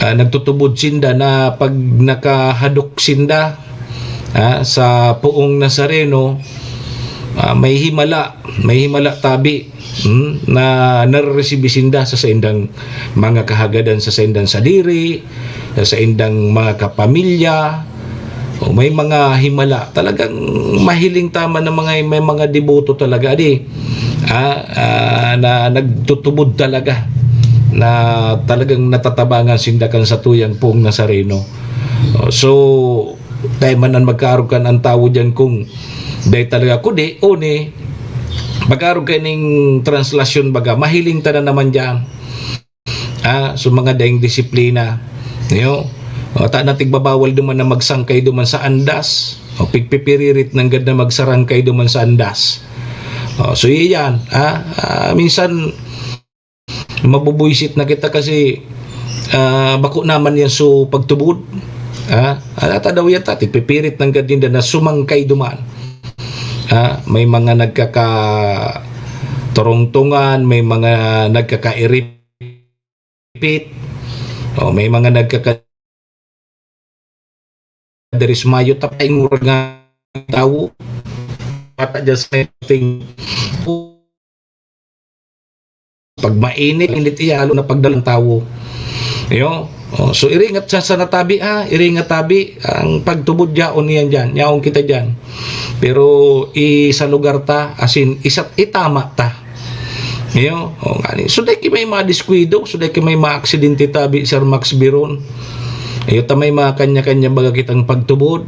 ah, nagtutubod sinda na pag nakahadok sinda, ah, sa poong Nazareno, ah, may himala, may himala tabi, hmm, na nareresibi sinda sa saindang mga kahagadan, sa saindang sadiri, sa saindang mga kapamilya, o may mga himala. Talagang mahiling ta man ng mga, may mga deboto talaga, di? Ah, ah, na nagtutubod talaga, na talagang natatabangan sinda kan satuyang poong Nazareno. O, so, dai man an magkaarog kan an tawo diyan kung dai talaga, kundi, o ni, magkaarog kaining translasyon baga, mahiling ta na naman diyan. Ah, so mga daing disiplina. Yo? O, ta na tigbabawal duman na magsangkay duman sa andas. O, pigpipiririt nanggad na magsarangkay duman sa andas. O, so, iyan, ha? Ah, minsan, mabubuisit na kita kasi, ah, bako naman yan so pagtubod. Ha? Ano ta daw yan ta? Tigpipirit nanggad ninda na sumangkay duman. Ha? May mga nagkakaturungtungan, may mga nagkakairip- pit. O, may mga nagkaka-, diri sa mayo, tapay ngurag nga tawo. Pata dyan sa ting-, pag mainit, init iya, halo na pagdalang tawo. Iyo. O, so, iringat sa, sa natabi, ha? Iringat tabi, ang pagtubod yaon niyan dyan. Yaon kita dyan. Pero, i-, sa lugar ta, as in, isa, itama ta. Iyo, o, ngani. So, dai ki may mga diskuido, so, dai ki may mga aksidente tabi, Sir Max Biron. Iyo, ta may mga kanya-kanya baga kitang pagtubod.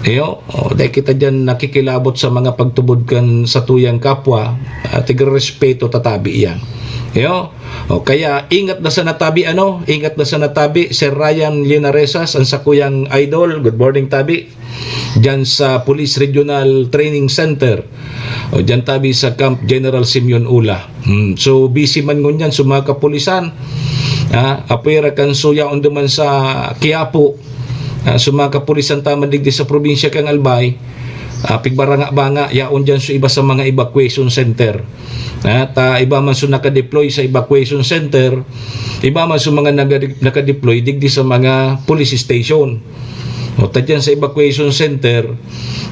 Iyo, o, dai kita dyan nakikilabot sa mga pagtubod kan satuyang kapwa, at tigrespeto tatabi iyan. Iyo, o, kaya ingat na sa natabi, ano, ingat na sa natabi, Sir Ryan Linaresas, ang sakuyang idol. Good morning, tabi. Diyan sa Police Regional Training Center. O, diyan tabi sa Camp General Simeon Ula. Hmm. So, busy man ngunyan sa mga kapulisan. Ah, apwera kan suya on duman sa Quiapo. Ah, sa mga kapulisan taman digdi sa probinsya kan Albay. Ah, pigbaranga-banga, yaon diyan sa iba sa mga evacuation center. Ah, ta iba man sa nakadeploy sa evacuation center, iba man sa mga nagadi-, nakadeploy digdi sa mga police station. O, ta dyan sa evacuation center,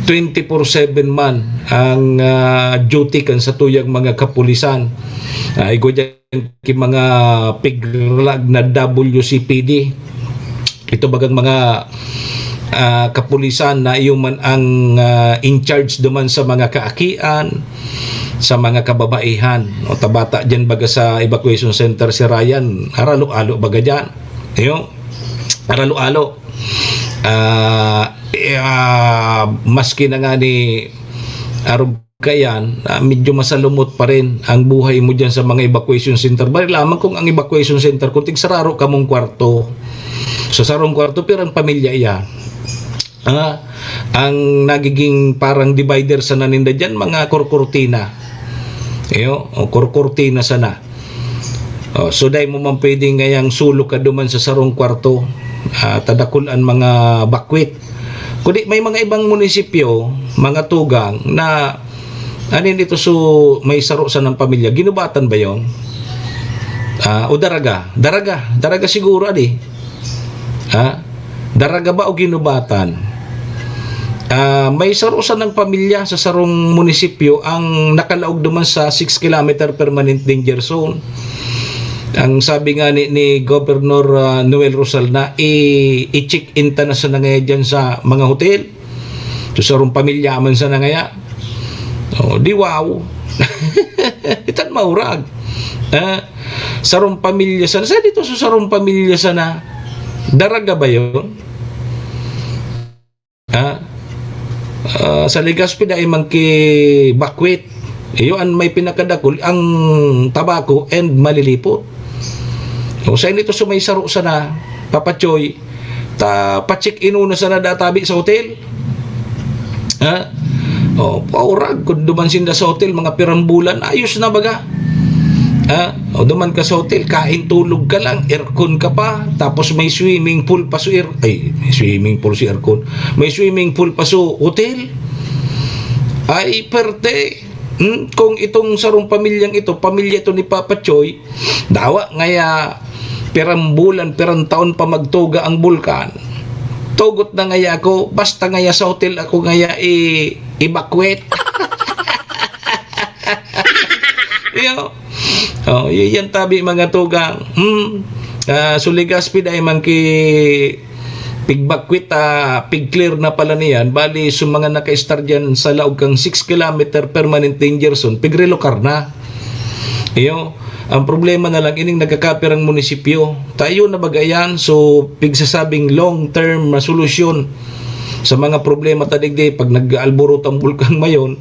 twenty-four seven man ang, ah, duty kan satuyang mga kapulisan. Ah, igwa dyan ki mga piglag na W C P D. Ito bagang mga, ah, kapulisan na iyo man ang, ah, in charge duman sa mga kaakian, sa mga kababaihan. O, ta bata dyan baga sa evacuation center si Ryan, aralo-alo baga dyan. Iyo, aralo-alo. Ah, eh, ah, maski na nga ni arog kayan, ah, medyo masalumot pa rin ang buhay mo dyan sa mga evacuation center. Bali lamang kung ang evacuation center, kung tigsararo kamong kwarto, sa sarong kwarto, pirang pamilya iya. Ah, ang nagiging parang divider sana ninda dyan, mga kurkurtina. Iyo, o kurkurtina sana. O, so, dai mo man pwedeng ngayang solo ka duman sa sarong kwarto, ah, ta dakul an mga bakwit. Kundi may mga ibang munisipyo, mga tugang, na, ano yun ito, so, may saro sanang pamilya. Ginubatan ba yon? Ah, o Daraga? Daraga. Daraga siguro, adi. Ha? Daraga ba o Ginubatan? Ah, may saro sanang pamilya sa sarong munisipyo ang nakalaog duman sa six kilometer permanent danger zone. Ang sabi nga ni, ni Governor, ah, Noel Rosal na i-, i-check-in ta na sana ngaya dyan sa mga hotel. So, sarong pamilya man sana ngaya. O, di wow. Itan maurag. Ah, sarong pamilya sana. Sa dito sa sarong pamilya sana, Daraga ba yun? Ha? Ah, sa Legazpi, dai man ki bakwit. Iyo an may pinakadakul, ang tabako and malilipot. O, sa inito sa may saro sana, Papa Choy, ta pa-check-in una sana databi sa hotel. Ha? O, paurag, kung duman sinda sa hotel, mga pirang bulan, ayos na baga. Ha? O, duman ka sa hotel, kain, tulog ka lang, aircon ka pa, tapos may swimming pool pa so air-, ay, may swimming pool si aircon. May swimming pool pa so hotel. Ay, perte. Hmm? Kung itong sarong pamilyang ito, pamilya ito ni Papa Choy, dawa ngaya pirang bulan, pirang taon pa magtuga ang bulkan. Tugot na ngaya ako, basta ngaya sa hotel ako ngaya i-, evacuate. Iyo. O, y-, yan tabi, mga tugang. Hmm. Ah, so Legazpi, dai man ki pigbakwit, ah, pig-clear na pala niyan. Bali, so mga naka-estar diyan sa laog kang six kilometer permanent danger zone, pigrelokar na. Iyo, ang problema na lang, ining nagkakapirang munisipyo. Tayo na baga yan, so, pigsasabing long-term na solusyon sa mga problema ta digdi pag nag-aalborot ang Bulkan Mayon,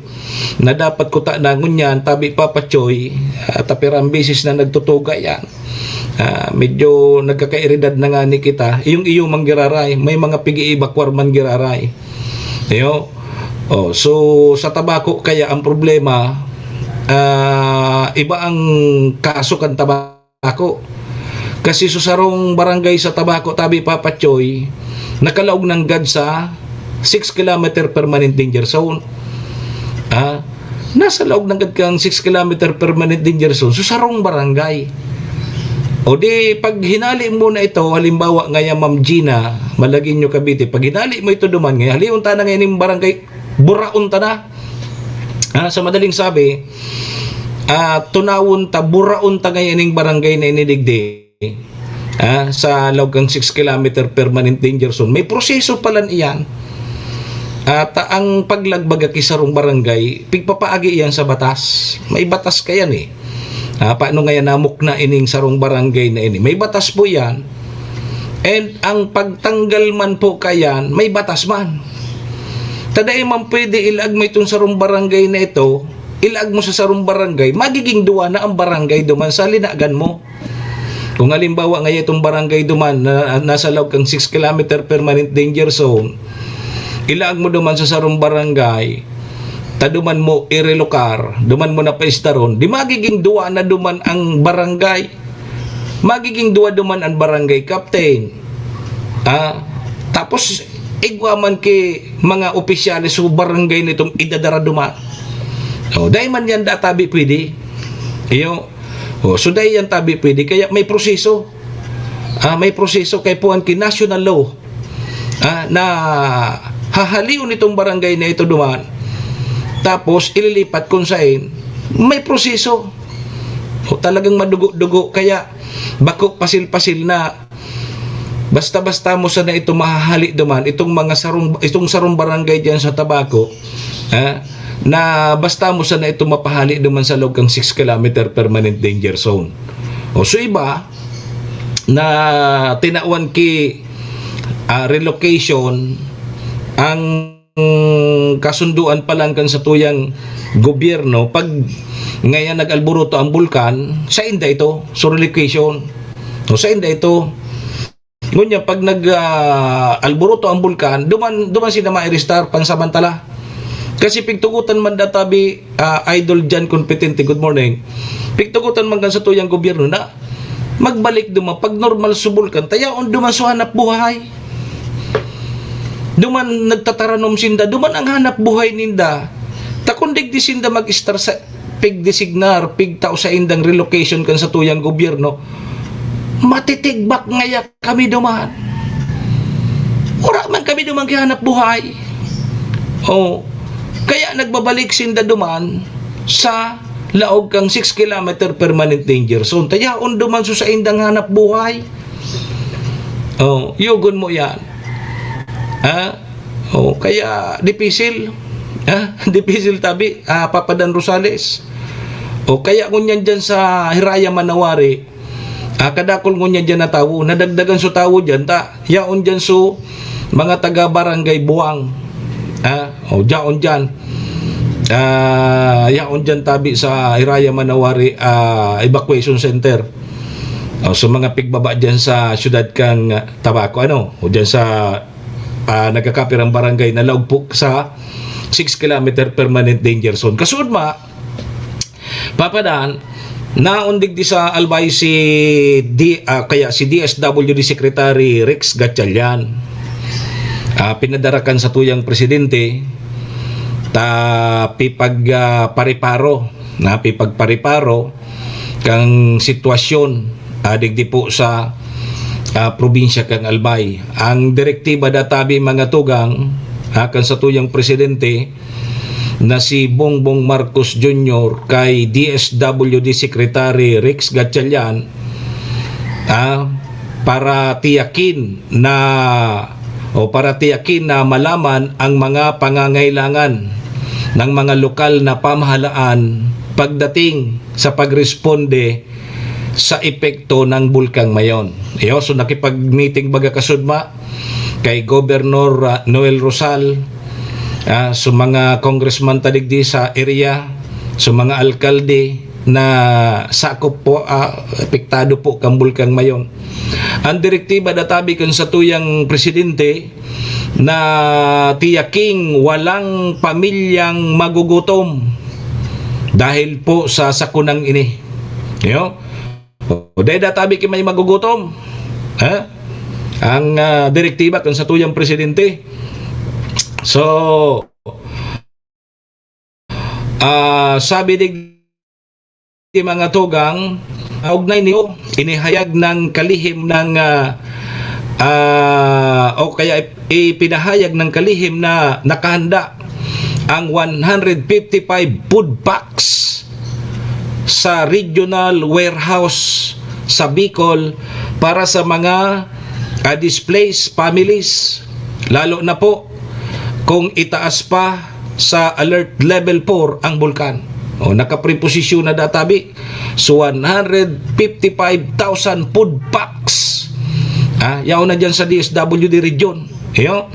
na dapat kuta na ngunyan, tabi Papa Choy, ah, ta pirang beses na nagtutuga yan. Ah, medyo nagkakaeridad na nga ni kita. Iyong iyo man giraray, may mga pig-iibakwar man giraray. Iyo. Oh, so sa tabako kaya ang problema, ah, iba ang kaso kan tabako. Kasi sa sarong barangay sa tabako, tabi Papa Choy, nakalaog nanggad sa six kilometer permanent danger zone. Ah, nasa laog nanggad kan six kilometer permanent danger zone, so sarong barangay. O di, pag hinali mo na ito, halimbawa ngaya Ma'am Gina, Malagueño, Cavite, pag hinali mo ito duman, ngaya halion ta na ngayon yung barangay, buraon ta na. Ah, sa madaling sabi, ah, tunawon ta, buraon ta ngayon yung barangay na inidigdi. Ah, sa laog kang six kilometer permanent danger zone. May proseso palan iyan. At ang paglagbag aki sarong barangay, pigpapaagi iyan sa batas. May batas kayan eh. Ah, paano ngayon namukna ining sarong barangay na ini? May batas po yan. And ang pagtanggal man po kayan, may batas man. Tadai man pwede ilaag mo itong sarong barangay na ito, ilaag mo sa sarong barangay, magiging duwa na ang barangay duman sa linagan mo. Kung halimbawa nga itong barangay duman na nasa laog kang six kilometer permanent danger zone, ilaag mo duman sa sarong barangay, ta duman mo irelokar, duman mo na paistaron, di magiging duwa na duman ang barangay. Magiging duwa duman ang barangay captain. Ah, tapos igwa man ki mga opisyales o barangay nitong idadara duman. Oh, dai man yan da tabi pwede. Iyo. Oh, so dai yan tabi pwede. Kaya may proseso. Ah, may proseso kay puan ki national law. Ah, na hahalion itong barangay na ito duman. Tapos ililipat kung sain may proseso. O talagang madugo-dugo. Kaya bako pasil-pasil na basta-basta mo sana ito mahahali duman, itong mga sarong, itong sarong barangay diyan sa Tabaco, ha, na basta mo sana ito mapahali duman sa laog kang six kilometer permanent danger zone. O, so iba na tinawan ki, ah, relocation ang kasunduan pa lang kan satuyang gobyerno, pag ngayon nag-alboroto ang bulkan, sa inda ito, so relocation. O, sa inda ito. Ngunyan, pag nag, ah, alboroto ang bulkan, duman, duman sila ma-arrestar pansamantala. Kasi pigtugotan man da tabi, ah, Idol John Competente, good morning. Pigtugotan man kan satuyang gobyerno na magbalik duman, pag normal so bulkan, ta yaon duman so hanap buhay. Duman nagtataranom sinda, duman ang hanap buhay ninda. Ta kun digdi sinda mag-estar sa pigdesignar, pigtao sa indang relocation kan satuyang gobyerno, matitigbak ngaya kami duman. Wala man kami duman kihanap buhay. Oh, kaya nagbabalik sinda duman sa laog kang six kilometer permanent danger zone. Ta yaon duman so sa indang hanap buhay. Oh, yugon mo yan. Ha? Oh, kaya dipisil. Ha? Dipisil tabi, ah, Papa Dan Rosales. O kaya ngunyan dyan sa Hiraya Manawari, ah, kadakol ngunyan dyan na tawo, nadagdagan so tawo dyan, ta, yaon dyan so mga taga Barangay Buang. Ah, o, yaon dyan. Ah, yaon dyan tabi sa Hiraya Manawari, ah, Evacuation Center. O, so mga pigbaba dyan sa siyudad kang, ah, Tabaco, ano? O dyan sa, ah, nagkakapirang barangay na laog po sa six kilometer permanent danger zone. Kasud ma, Papa Dan, naon digdi sa Albay si D-, ah, kaya si D S W D Secretary Rex Gatchalian. Ah, pinadarakan sa tuyang presidente, ta pipag, ah, pariparo, na pipagpariparo kang sitwasyon, ah, digdi po sa, ah, probinsya kang Albay. Ang direktiba databi mga tugang, ah, kan satuyang presidente na si Bongbong Marcos Junior kay D S W D Secretary Rex Gatchalian, ah, para tiyakin na, o para tiyakin na malaman ang mga pangangailangan ng mga lokal na pamahalaan pagdating sa pagresponde sa epekto ng Bulkang Mayon. Iyo, so nakipag-meeting baga kasudma kay Governor, ah, Noel Rosal, ah, so mga congressman ta digdi sa area, so mga alkalde, na sakop po, ah, apektado po kan Bulkan Mayon. Ang direktiba da tabi kan satuyang presidente na tiyaking walang pamilyang magugutom dahil po sa sakunang ini. Yo? O, dai da tabi ki may magugutom. Ha? Ang, ah, direktiba kan satuyang presidente. So, ah, sabi digdi, mga tugang, ugnay niyo, inihayag ng kalihim ng, ah, ah, o kaya ip-, ipinahayag ng kalihim na nakahanda ang one hundred fifty-five food packs sa regional warehouse sa Bicol para sa mga, ah, displaced families, lalo na po kung itaas pa sa alert level four ang Bulkan. O, nakapreposisyon na da tabi. So, one hundred fifty-five thousand food packs. Ah, yaon na dyan sa D S W D region. Iyo.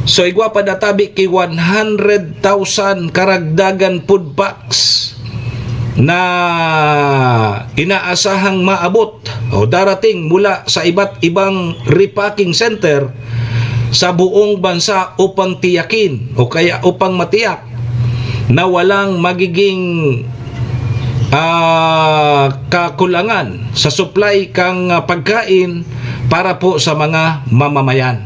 So, igwa pa da tabi ki one hundred thousand karagdagan food packs na inaasahang maabot o darating mula sa iba't ibang repacking center sa buong bansa upang tiyakin o kaya upang matiyak na walang magiging, ah, kakulangan sa supply kang, ah, pagkain para po sa mga mamamayan.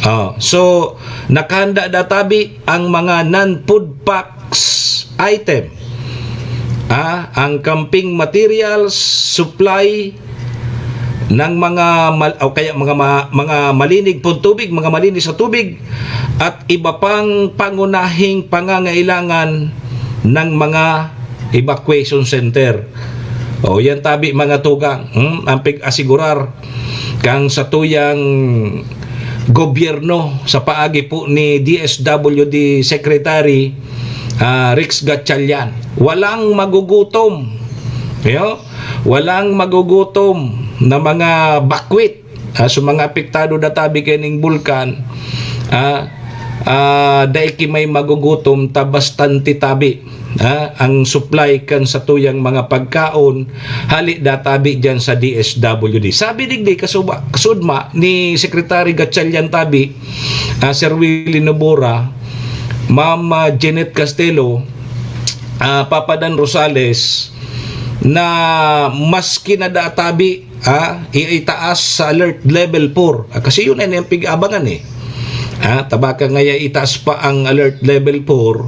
Oh, so, nakahanda da tabi ang mga non-food packs item. Ah, ang camping materials, supply ng mga mal-, o kaya mga ma-, mga malinig pong tubig, mga malinis sa tubig, at iba pang pangunahing pangangailangan ng mga evacuation center. O, yan tabi, mga tugang, hmm? Ang pig-asigurar kang satuyang gobyerno sa paagi po ni D S W D Secretary, ah, Rex Gatchalian. Walang magugutom. Yo? Walang magugutom na mga bakwit, ah, sa mga apektado da tabi kaining bulkan, ah, ah, dai ki may magugutom ta bastante tabi, ah, ang supply kan satuyang mga pagkaon hali da tabi diyan sa D S W D. Sabi digdi kasuba-, kasudma ni Secretary Gatchalian tabi, ah, Sir Willie Nobora, Ma'am, ah, Jeanette Castelo, ah, Papa Dan Rosales, na maski na da tabi, ah, i-, itaas sa alert level four. Ah, kasi yun na yung pig-abangan eh. Ah, tabaka ngaya itaas pa ang alert level four,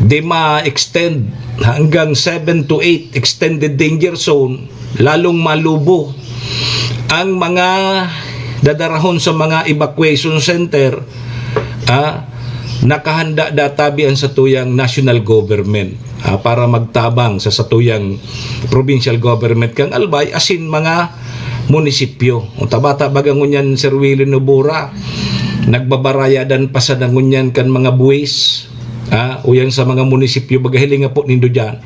di ma-extend hanggang seven to eight extended danger zone, lalong malubo ang mga dadarahon sa mga evacuation center, ah, nakahanda da tabi ang satuyang national government, ah, para magtabang sa satuyang provincial government kang Albay asin mga munisipyo. O tabata baga ngunyan, Sir Willie Nobora, nagbabarayadan pa sana ngunyan kan mga buwis, ah, o yan sa mga munisipyo, baga hiling nga po nindo dyan.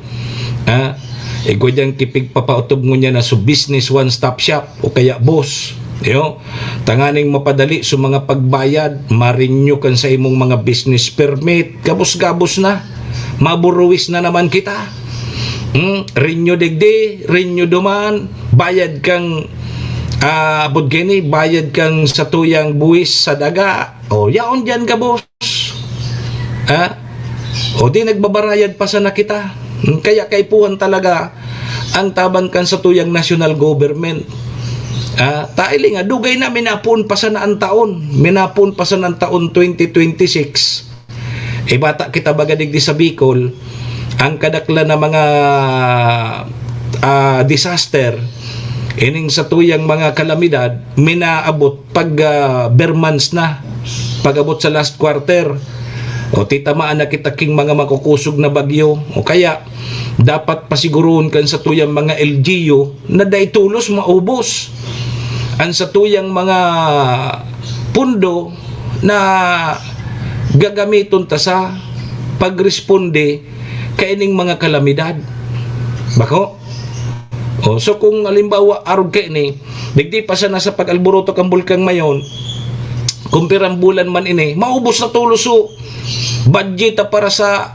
Ah, igwa dyan kipigpapautob ngunyan na so business one-stop shop o kaya boss. Yo, tanganing mapadali so mga pagbayad, ma-renew kan sa imong mga business permit, gabos-gabos na. Maburuwis na naman kita. Hmm, renew digdi, renew duman, bayad kang, ah, abot gini, bayad kang satuyang buwis sa daga. O, yaon diyan ka, boss. Ha? O di nagbabarayad pa sana kita. Hmm, kaya kaipuhan talaga ang taban kan satuyang national government. Ah, ta hiling nga, dugay na, minapoon pa sana ang taon. Minapoon pa sana ang taon twenty twenty-six. E bata kita baga digdi sa Bicol, ang kadaklan na mga, ah, disaster, ining satuyang mga kalamidad, minaabot pag, ah, ber months na, pag-abot sa last quarter. O titamaan na kita king mga makukusog na bagyo. O kaya, dapat pasiguroon kan satuyang mga L G U na dai tolos maubos ang satuyang mga pundo na gagamiton ta sa pagresponde kaining mga kalamidad. Bako? O, so kung halimbawa, arog kaini, digdi pa sana sa pag-alboroto kan Bulkang Mayon, kung pirang bulan man ini, maubos na tolos so budget ta para sa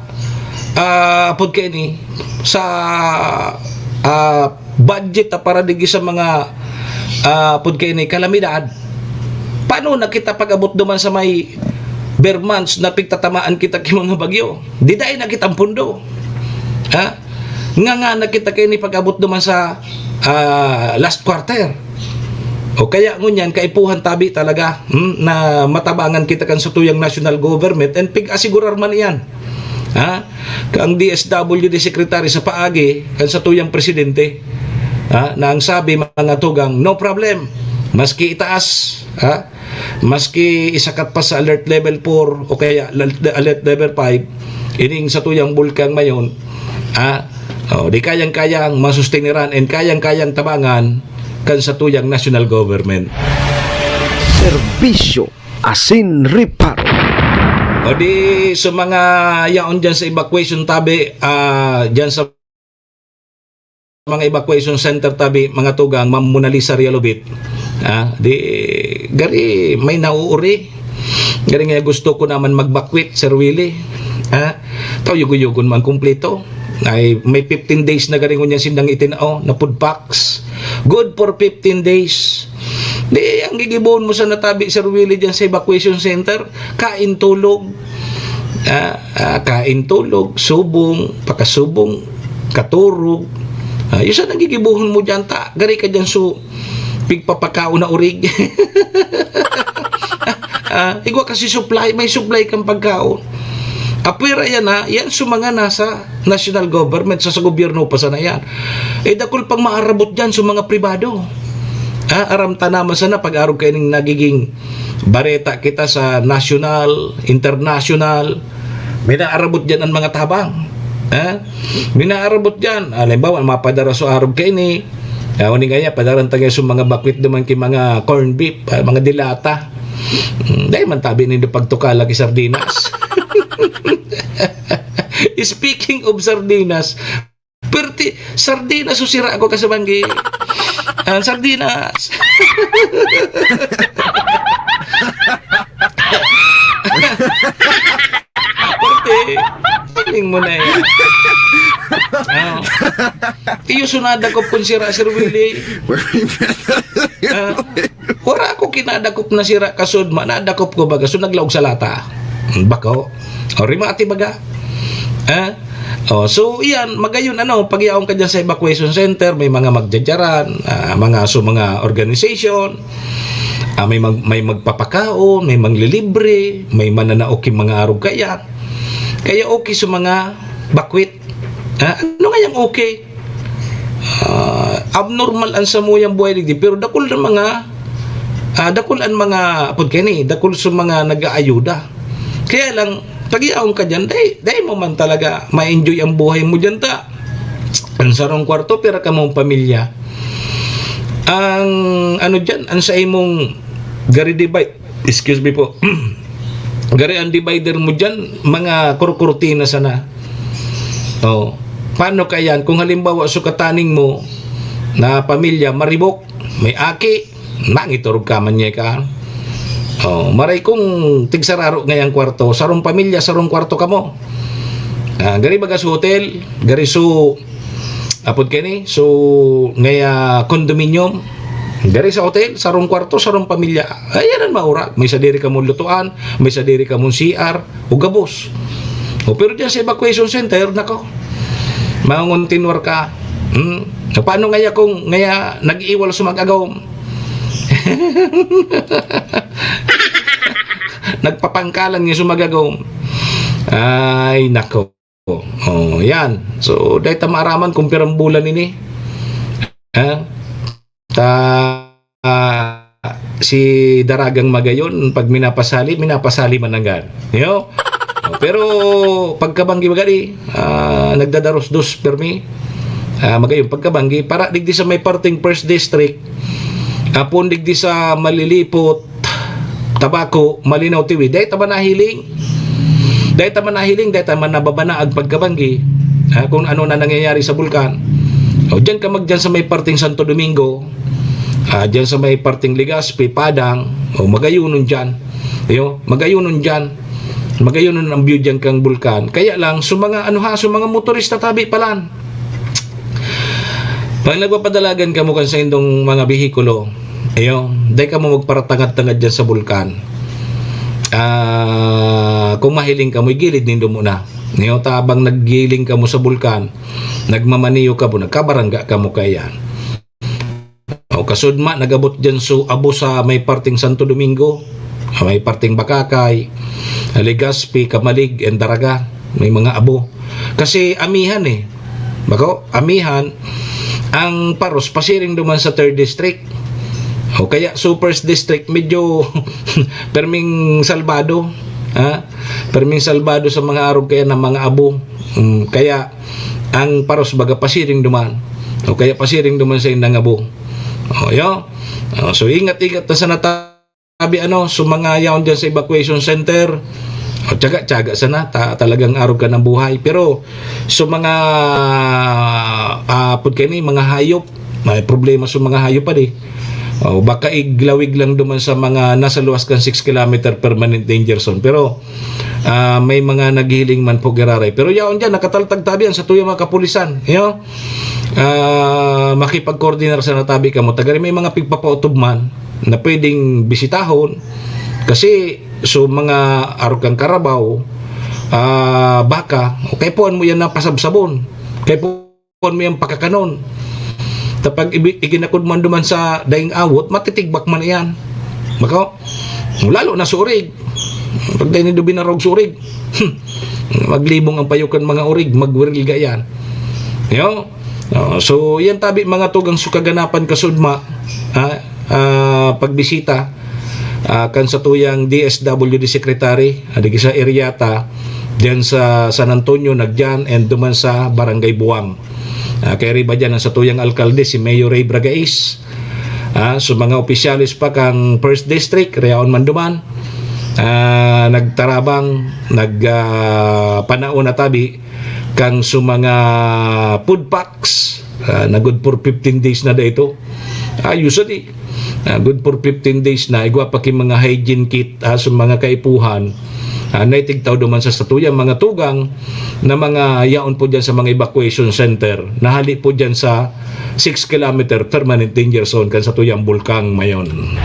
ah, apod kaini, sa, ah, budget na para digdi sa mga, ah, apod kaini, kalamidad. Paano na kita pag-abot duman sa may ber months na pigtatamaan kita ki mga bagyo? Di dai na kitang pundo. Ha? Nga, nga na kita kaini pag-abot duman sa, ah, last quarter. O kaya ngunyan, kaipuhan tabi talaga, hmm, na matabangan kita kan satuyang national government and pig-asigurar man iyan. Ha? Kang D S W D secretary sa paagi kan satuyang presidente, ha, na ang sabi, mga tugang, "No problem. Maski itaas, ha? Maski isakat pa sa alert level four o kaya alert, alert level five, ining satuyang bulkan mayon, ha? O, di kayang-kayang masustiniran and kayang-kayang tabangan kan satuyang national government." Serbisyo asin reparo. O di, sa mga yaon dyan sa evacuation tabi, ah, dyan sa mga evacuation center tabi, mga tugang, Ma'am Mona Lisa Realobit. Ah, di, gari, may nauuri. Gari nga gusto ko naman magbakwit, Sir Willie. Ah, tao yugo-yugon man kumpleto. Ay, may fifteen days na gari ngunyan sindang itinao na food packs. Good for fifteen days. Di, ang gigibohon mo sana tabi, Sir Willie, dyan sa evacuation center, kain, tulog. Ah, ah, kain, tulog, subong, pakasubong, katurog. Ah, yun sana ang gigibohon mo dyan, ta. Gari ka dyan, so, pigpapakaon na urig. Ah, igwa kasi supply, may supply kang pagkaon. Apwera yan, ha? Yan sa mga nasa national government, sa, sa gobyerno pa sana yan. Eh, dakul pang maarabot dyan sa mga pribado. Ha? Aram ta naman sana pag-arog kaining nagiging bareta kita sa national, international. May naarabot dyan ang mga tabang. Ha? May naarabot dyan. Halimbawa, mapadara sa arog kaini. Ah, uning kaya, padaran ta sa mga bakwit naman ki mga corn beef, ah, mga dilata. Hmm, dai man tabi nindo pagtukala ki sardinas. Speaking of sardinas, perti, sardinas o sira ako kasabanggi. Ang sardinas. Perti, feeling mo na yan. Ah. Iyo, so nadakop kun sira, Sir Willie. Ah, wala ako kinadakop na sira kasud man. Nadakop ko baga, so naglaog sa lata. Bako. O, rimati baga. Ah? O, so, iyan, magayon, ano, pag-iaon ka dyan sa evacuation center, may mga magdadyaran, ah, mga, so, mga organization, ah, may mag-, may magpapakaon, may manglilibre, may mananao ki mga arog kaya. Kaya okay sa mga bakwit. Ah, ano nga yung okay? Ah, abnormal ang samuyang buhay digdi, pero dakul na mga, ah, dakul ang mga, apod kaini, dakul sa mga nag-aayuda. Kaya lang, pag-iaon ka dyan, dai, dai mo man talaga ma-enjoy ang buhay mo dyan, ta. Ang sarong kwarto, pira ka mong pamilya. Ang, ano dyan, ang sa imong gari divide, excuse me po, gari ang divider mo dyan, mga kurkurtina sana. Oh, paano ka yan? Kung halimbawa, sukataning mo na pamilya, maribok, may aki, mangiturog ka man niya ka. Oh, maray kung tigsararo ngayang kwarto, sarong pamilya, sarong kwarto kamo. Ah, gari baga sa hotel, gari so, apod kaini, so, ngaya condominium, gari sa hotel, sarong kwarto, sarong pamilya. Ayan ang maurag. May sadiri kamong lutuan, may sadiri kamong C R, o gabos. O, pero dyan sa evacuation center, nako, manguntinwar ka. Hmm? Paano ngaya kung ngaya nag-iiwal sa mag-agawom? Nagpapangkalan nga sa mag-agawom. Ay, nako. Oh, yan. So, dai ta maaraman kung pirang bulan ini. Ha? Ta, ah, si Daragang Magayon, pag minapasali, minapasali man nanggad. Yo? Oh, pero pagkabanggi magadi, ah, nagdadarosdos permi. Ah, magayon pagkabanggi. Para digdi sa may parting First District, apon digdi sa Malilipot, Tabaco, Malinao, Tiwi. Dai ta man nahiling. Dai ta man nahiling, dai ta man nababanaag pagkabanggi, ah, kung ano na nangyayari sa bulkan. O, diyan ka mag-, diyan sa may parting Santo Domingo, ah, diyan sa may parting Legazpi, Padang, o, magayunon diyan. Yo, magayunon diyan. Magayon ang view diyan kan bulkan. Kaya lang, so mga, ano ha, so mga motorista tabi palan. Pag nagpapadalagan kamo kan saindong mga behikulo, iyo, dai kamo magparatangad-tangad diyan sa bulkan. Ah, kung mahiling kamo, igilid nindo muna. Iyo, tabang naggiling kamo sa bulkan, nagmamaniyo kamo, nagkabarangga kamo kaiyan. O kasudma, nag-abot diyan so abo sa may parteng Santo Domingo, may parteng Bacacay, Legazpi, Camalig, and Daraga. May mga abo. Kasi amihan eh. Bako, amihan, ang paros pasiring duman sa third district. O kaya so first district, medyo perming salbado. Ha? Perming salbado sa mga arog kaya ng mga abo. Mm, kaya ang paros baga pasiring duman. O kaya pasiring duman sa indang abo. O, yo. O, so, ingat-ingat na sana tabi, ano, so mga yaon dyan sa evacuation center. O, tiyaga-tiyaga sana, ta-, talagang arog ka ng buhay. Pero, so mga, ah, pud kayo ni, mga hayop, may problema sa mga hayop pa di. O, baka iglawig lang duman sa mga nasa luwas kan six kilometer permanent danger zone. Pero, ah, may mga naghiling man po giraray. Pero yaon dyan, nakataltag tabi yan sa tuyang mga kapulisan. Iyo, ah, makipag-coordinar sa natabi kamo. Tagari may mga pigpapautubman na pwedeng bisitahon. Kasi, so mga arog kan karabaw, ah, baka, o kaipuhan mo yan na pasabsabon. Kaipuhan mo yan pakakanon. Tapag ibi-, iginakod man duman sa daing awot, matitigbak man iyan. Bako, lalo na sa urig. Pag dahil nindo binarog sa urig, maglibong ang payo kan mga urig, magwirilga yan. Yo? Oh, so, yan tabi mga tugang so kaganapan kasudma, ha? Ah, pagbisita, ah, kan satuyang D S W D secretary, ah, digi sa Iriata, diyan sa San Antonio, Nagyan, and duman sa Barangay Buwang. Ah, kay riba diyan ang satuyang alkalde, si Mayor Ray Bragais. Ah, so mga opisyales pa kang First District, riyaon man duman, ah, nagtarabang, nag, ah, panaon na tabi, kang so mga food packs, ah, na good for fifteen days na da ito. Ayos, di. Ah, good for fifteen days na, igwa pa ki mga hygiene kit, ah, so mga kaipuhan, ah, naitigtaw duman sa satuya, mga tugang na mga yaon po dyan sa mga evacuation center, nahali po dyan sa six kilometer permanent danger zone kan satuyang Bulkang Mayon.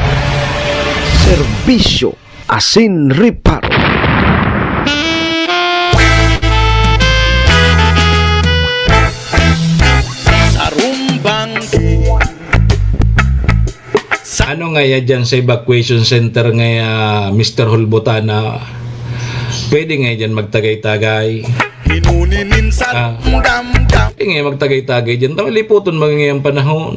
Serbisyo asin reparo. Sarumbang. Ano nga ya dyan sa evacuation center nga ya, Mister Hulbutana? Pwede nga ya dyan magtagay-tagay? Hinuninin sa Ah. damdam. Pwede nga ya magtagay-tagay dyan. Tama, liputon mga ngayang panahon.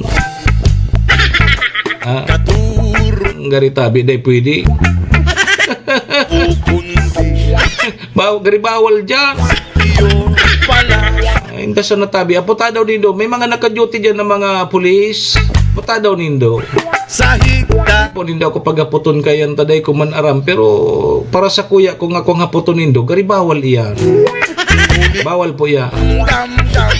Ah. Katur. Ang garitabi, day pwede. Pupundi. Baw-, gari bawal dyan. Iyo pala. Ay, inda sa natabi. Aputa daw nindo. May mga naka-duty dyan na mga pulis. Aputa daw nindo. Sa higda. Po nindo ako pagaputon kayan, taday ko man aram. Pero para sa kuya, kung ako ang haputon nindo, gari bawal iyan. Bawal po iyan. Damdam.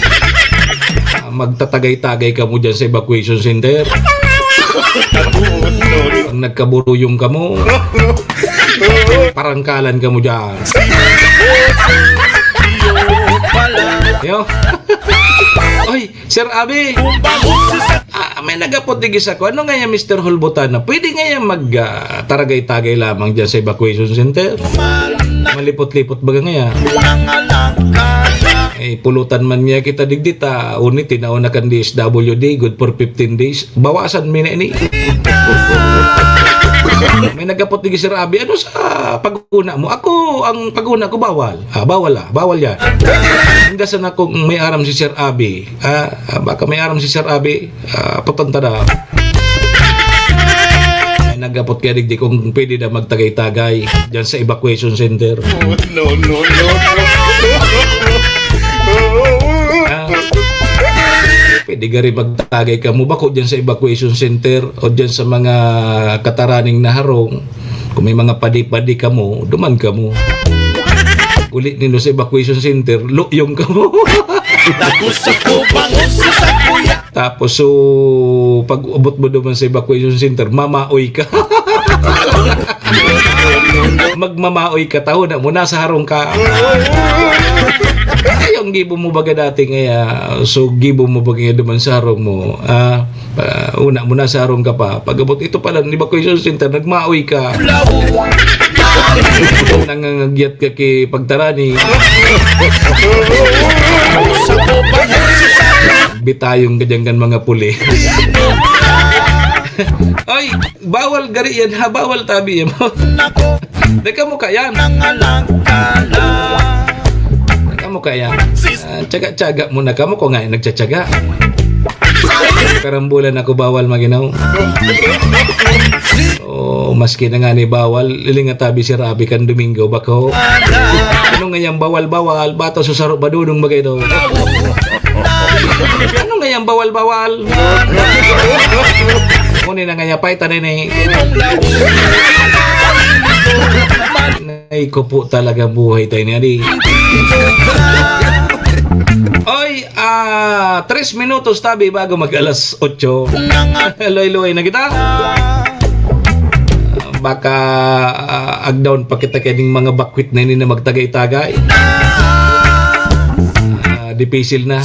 Ah, magtatagay-tagay kamo dyan sa evacuation center. Ang nagkaburuyong kamo. Parangkalan kamo dyan. Iyo pala. Yo. Oy, Sir Abi. Ah, may nagapot digi sa ko. Ano nga yan, Mister Hulbutana? Pwede nga yan mag, ah, taragay-tagay lamang dyan sa evacuation center? Malipot-lipot baga nga yan? Eh, pulutan man niya kita digdi ta. Uni, tinaon na kan D S W D, good for fifteen days. Bawasan mi na ini. May nagapot digi, Sir Abi. Ano sa pag-una mo? Ako, ang pag-una ko, bawal. Ah, bawal ah. Bawal yan. Inda sana kung may aram si Sir Abi. Ah, ah, baka may aram si Sir Abi. Ah, aputon ta daw. May nagapot kaya digdi kung pwede na magtagay-tagay dyan sa evacuation center. No, no, no, no. Ah, pwede gari magtagay kamo bako dyan sa evacuation center o dyan sa mga kataraning na harong. Kung may mga padi-padi kamo, duman kamo. Uli nindo sa evacuation center, luyong kamo. Tapos sa kubang, sa kuya. Tapos, so, pag-abot mo duman sa evacuation center, mamaoy ka. Magmamaoy ka, ta huna mo, nasa harong ka. Ay, ang gibo mo baga dati ngaya, so gibo mo baga ngaya duman sa harong mo, ah, ah, una mo, nasa harong ka pa. Pag-abot, ito pala, di ba, Kuya Center, nagmaoy ka. Nangangagyat ka ki pagtarani. Bitayong ka dyan kan mga puli. Ay, bawal gari yan, ha? Bawal tabi yan. Dai ka mo kaya. Nangalang ka lang. Dai ka mo kaya. Ah, tsaga-tsaga mo na kamo, ko nga yung nagtsatsaga. Karambulan ako, bawal maginaw. Oh, maski na nga ni bawal, ilinga tabi si Rabi kan Domingo, bako. Ano nga yung bawal-bawal? Bato sa saro, badudong bagay daw. Ano nga yung bawal-bawal? Kunin na nga niya, paitan na ni. Ay, ko po talaga buhay tayo niya, di. Oy, ah, tres minutos tabi bago mag alas otso. Loy-loy na kita. Ah, baka, ah, agdaon pa kita kaya ning mga bakwit na ini na magtagay-tagay. Ah, dipisil na.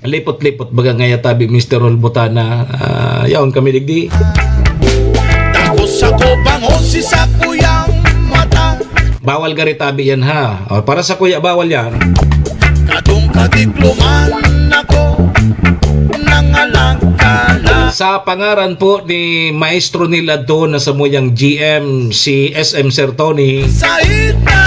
Lipot-lipot baga ngaya tabi, Mister Hulbutana. Ah, yaon kami digdi. Takos ako, bangon si sakuyang mata. Bawal gari tabi yan, ha? O, para sa kuya, bawal yan. Kadong kadikloman ako, nangalagkala. Sa pangaran po ni Maestro Nilad doon na samuyang G M, si S M Sir Tony. Sa ita.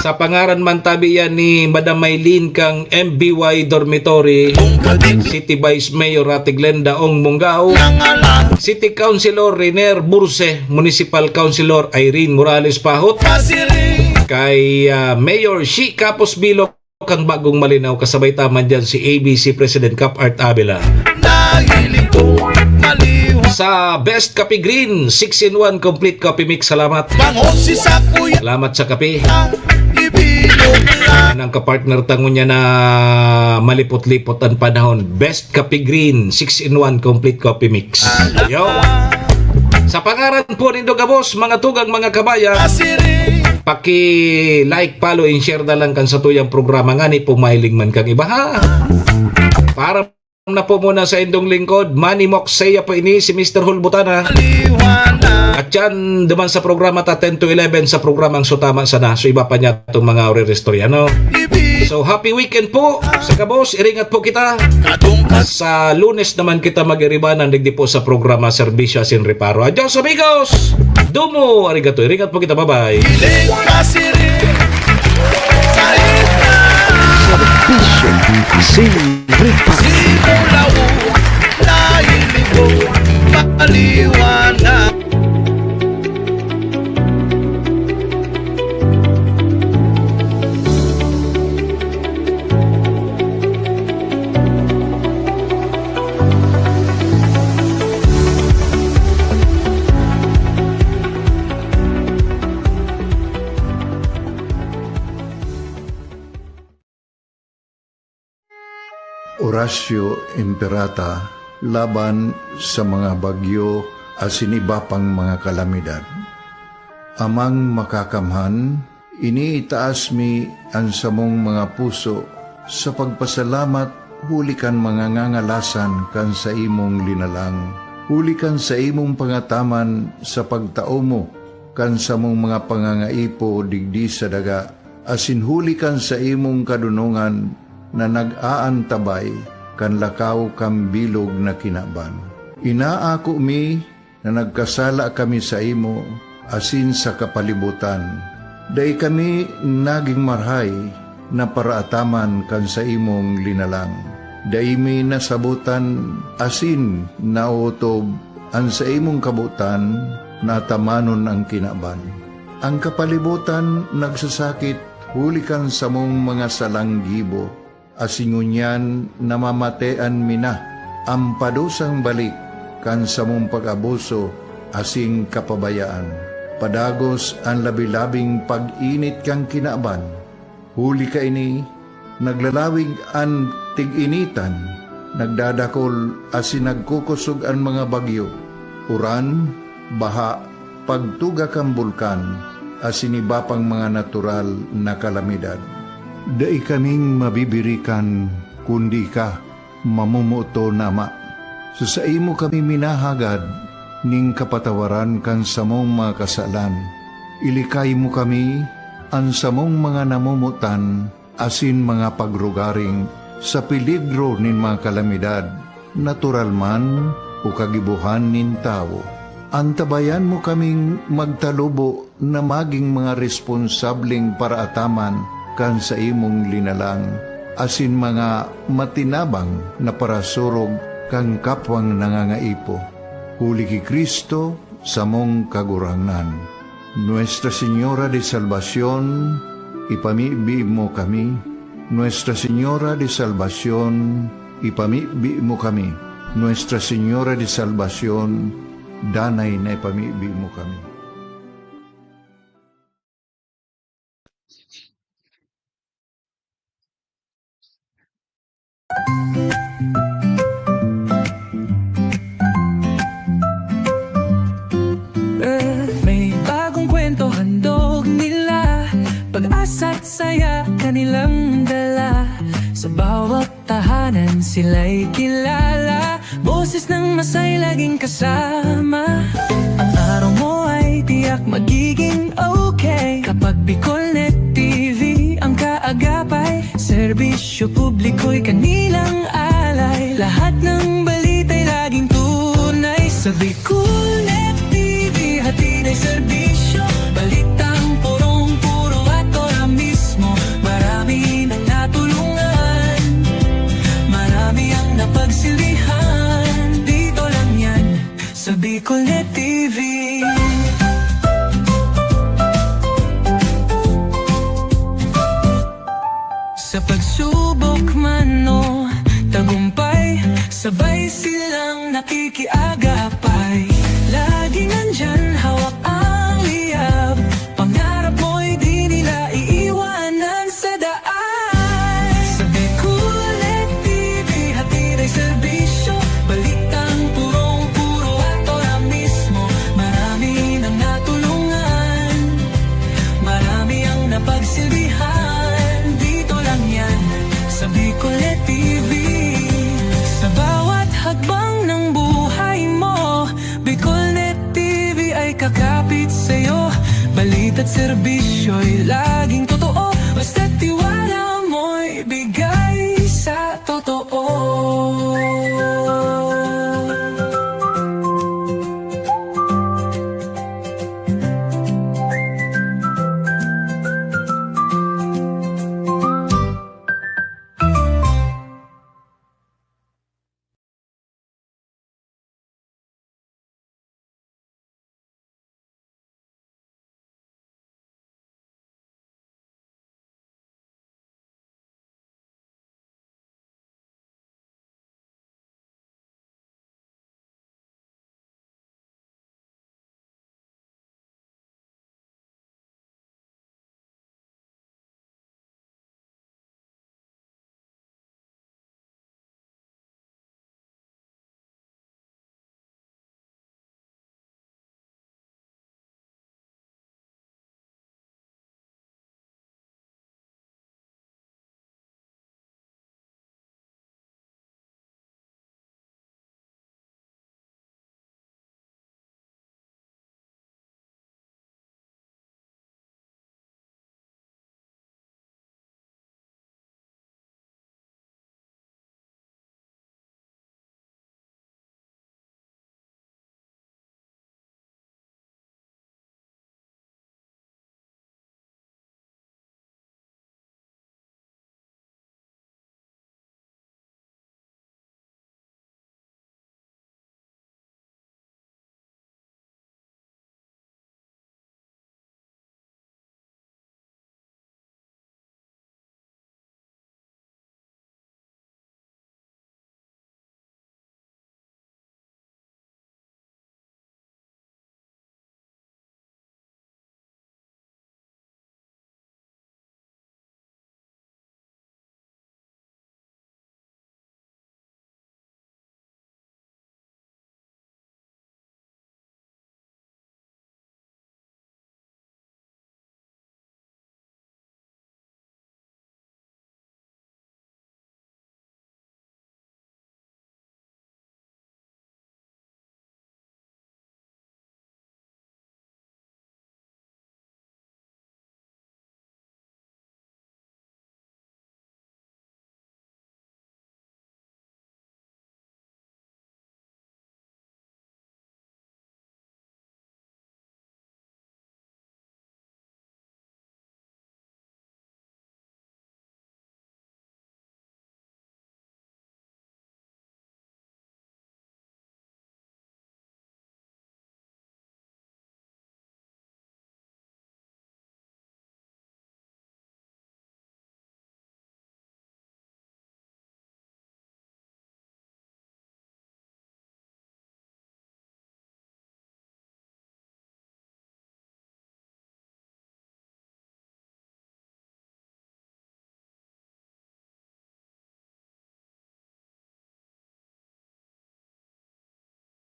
Sa pangaran man tabi yan ni Madam Maylene kang M B Y Dormitory, Kadong kadikloman City Vice Mayor Ate Glenda Ong Munggao, nangalagkala. City Councilor Riner Burse, Municipal Councilor Irene Morales Pahot, Pasiring. Kay, ah, Mayor Shi Capos Bilog, kang Bagong Malinao, kasabay ta man dyan si A B C President Cap Art Avila. Nahiling ko maliwanag. Sa Best Coffee Green, six-in-one Complete Coffee Mix, salamat. Bangon si sakuya. Salamat sa kape. Ang ibilog lang. Yan ang kapartner tango niya na malipot-lipot ang panahon. Best Coffee Green, six-in-one Complete Coffee Mix. Yo. Sa pangaran po nindo gabos, mga tugang, mga kabayan, paki-like, follow, and share na lang kan satuyang programa ngani po mahiling man kang iba, ha? Para na po muna sa indong lingkod, Manny Moxea po ini, si Mister Hulbutana. At yan, duman sa programa ta, ten to eleven, sa programang Sutama Sana. So, iba pa niya itong mga orerestorya, no? So, happy weekend po sa gabos. Iringat po kita. Sa Lunes naman kita mag-iribanan digdi po sa programa Serbisyo Asin Reparo. Adios, amigos! Domo, arigato. Iringat po kita. Bye-bye. Serbisyo Asin Reparo. Orasyo Imperata laban sa mga bagyo asin iba pang mga kalamidad. Amang Makakamhan, iniitaas mi an samong mga puso sa pagpasalamat huli kan mga ngangalasan kan saimong linalang, huli kan saimong pangataman sa pagtao mo kan samong mga pangangaipo digdi sa daga, asin huli kan saimong kadonongan na nag-aantabay kan lakaw kan bilog na kinaban. Inaako mi na nagkasala kami saimo asin sa kapalibotan. Dai kami nagin marahay na paraataman kan saimong linalang. Dai mi nasabotan asin naotob an saimong kabotan na atamanon an kinaban. An kapalibotan nagsasakit huli kan samong mga salang gibo, asin ngunyan namamatean mi na an padusang balik kan samong pag-abuso asin kapabayaan. Padagos an labi-labing pag-init kan kinaban. Huli kaini, naglalawig an tig-initan, nagdadakol asin nagkukosog an mga bagyo, uran, baha, pagtuga kan bulkan, asin iba pang mga natural na kalamidad. Dai kaming mabibirikan, kundi ika, mamomoton na Ama. Sa saimo kami minahagad nin kapatawaran kan samong mga kasalan. Ilikay mo kami, an samong mga namomotan, asin mga pagrugaring sa peligro nin mga kalamidad, natural man o kagibohan nin tawo. Antabayan mo kaming magtalubo na magin mga responsableng paraataman kan saimong linalang, asin mga matinabang na parasurog kan kapwang nangangaipo. Huli ki Cristo, samong Kagurangnan. Nuestra Señora de Salvacion, ipamibi mo kami. Nuestra Señora de Salvacion, ipamibi mo kami. Nuestra Señora de Salvacion, danay na ipamibi mo kami. May bagong kwento handog nila, pag-asa't saya kanilang dala. Sa bawat tahanan sila'y kilala, boses ng masay laging kasama. Ang araw mo ay tiyak magiging okay kapag Bicolnet T V ang kaagapay. Serbisyo publiko'y kanilang alay. Lahat ng balita'y laging tunay. Sa Bicolnet T V, hatid ay serbisyo. Balitang purong-puro at ora mismo. Marami nang natulungan. Marami ang napagsilbihan. Dito lang yan, sa Bicolnet T V. Sa pagsubok man o tagumpay, sabay silang nakikiagapay. Laging nandyan, hawak ang liyab. Pangarap mo'y di nila iiwanan sa daan. Sa Bicolnet T V, hatid ay serbisyo. Balitang purong-puro at ora mismo. Marami nang natulungan. Marami ang napagsilbihan. Dito lang yan, sa Bicolnet T V. Sa bawat hakbang ng buhay mo, Bicolnet T V ay kakapit sa'yo. Balita't serbisyo'y laging totoo.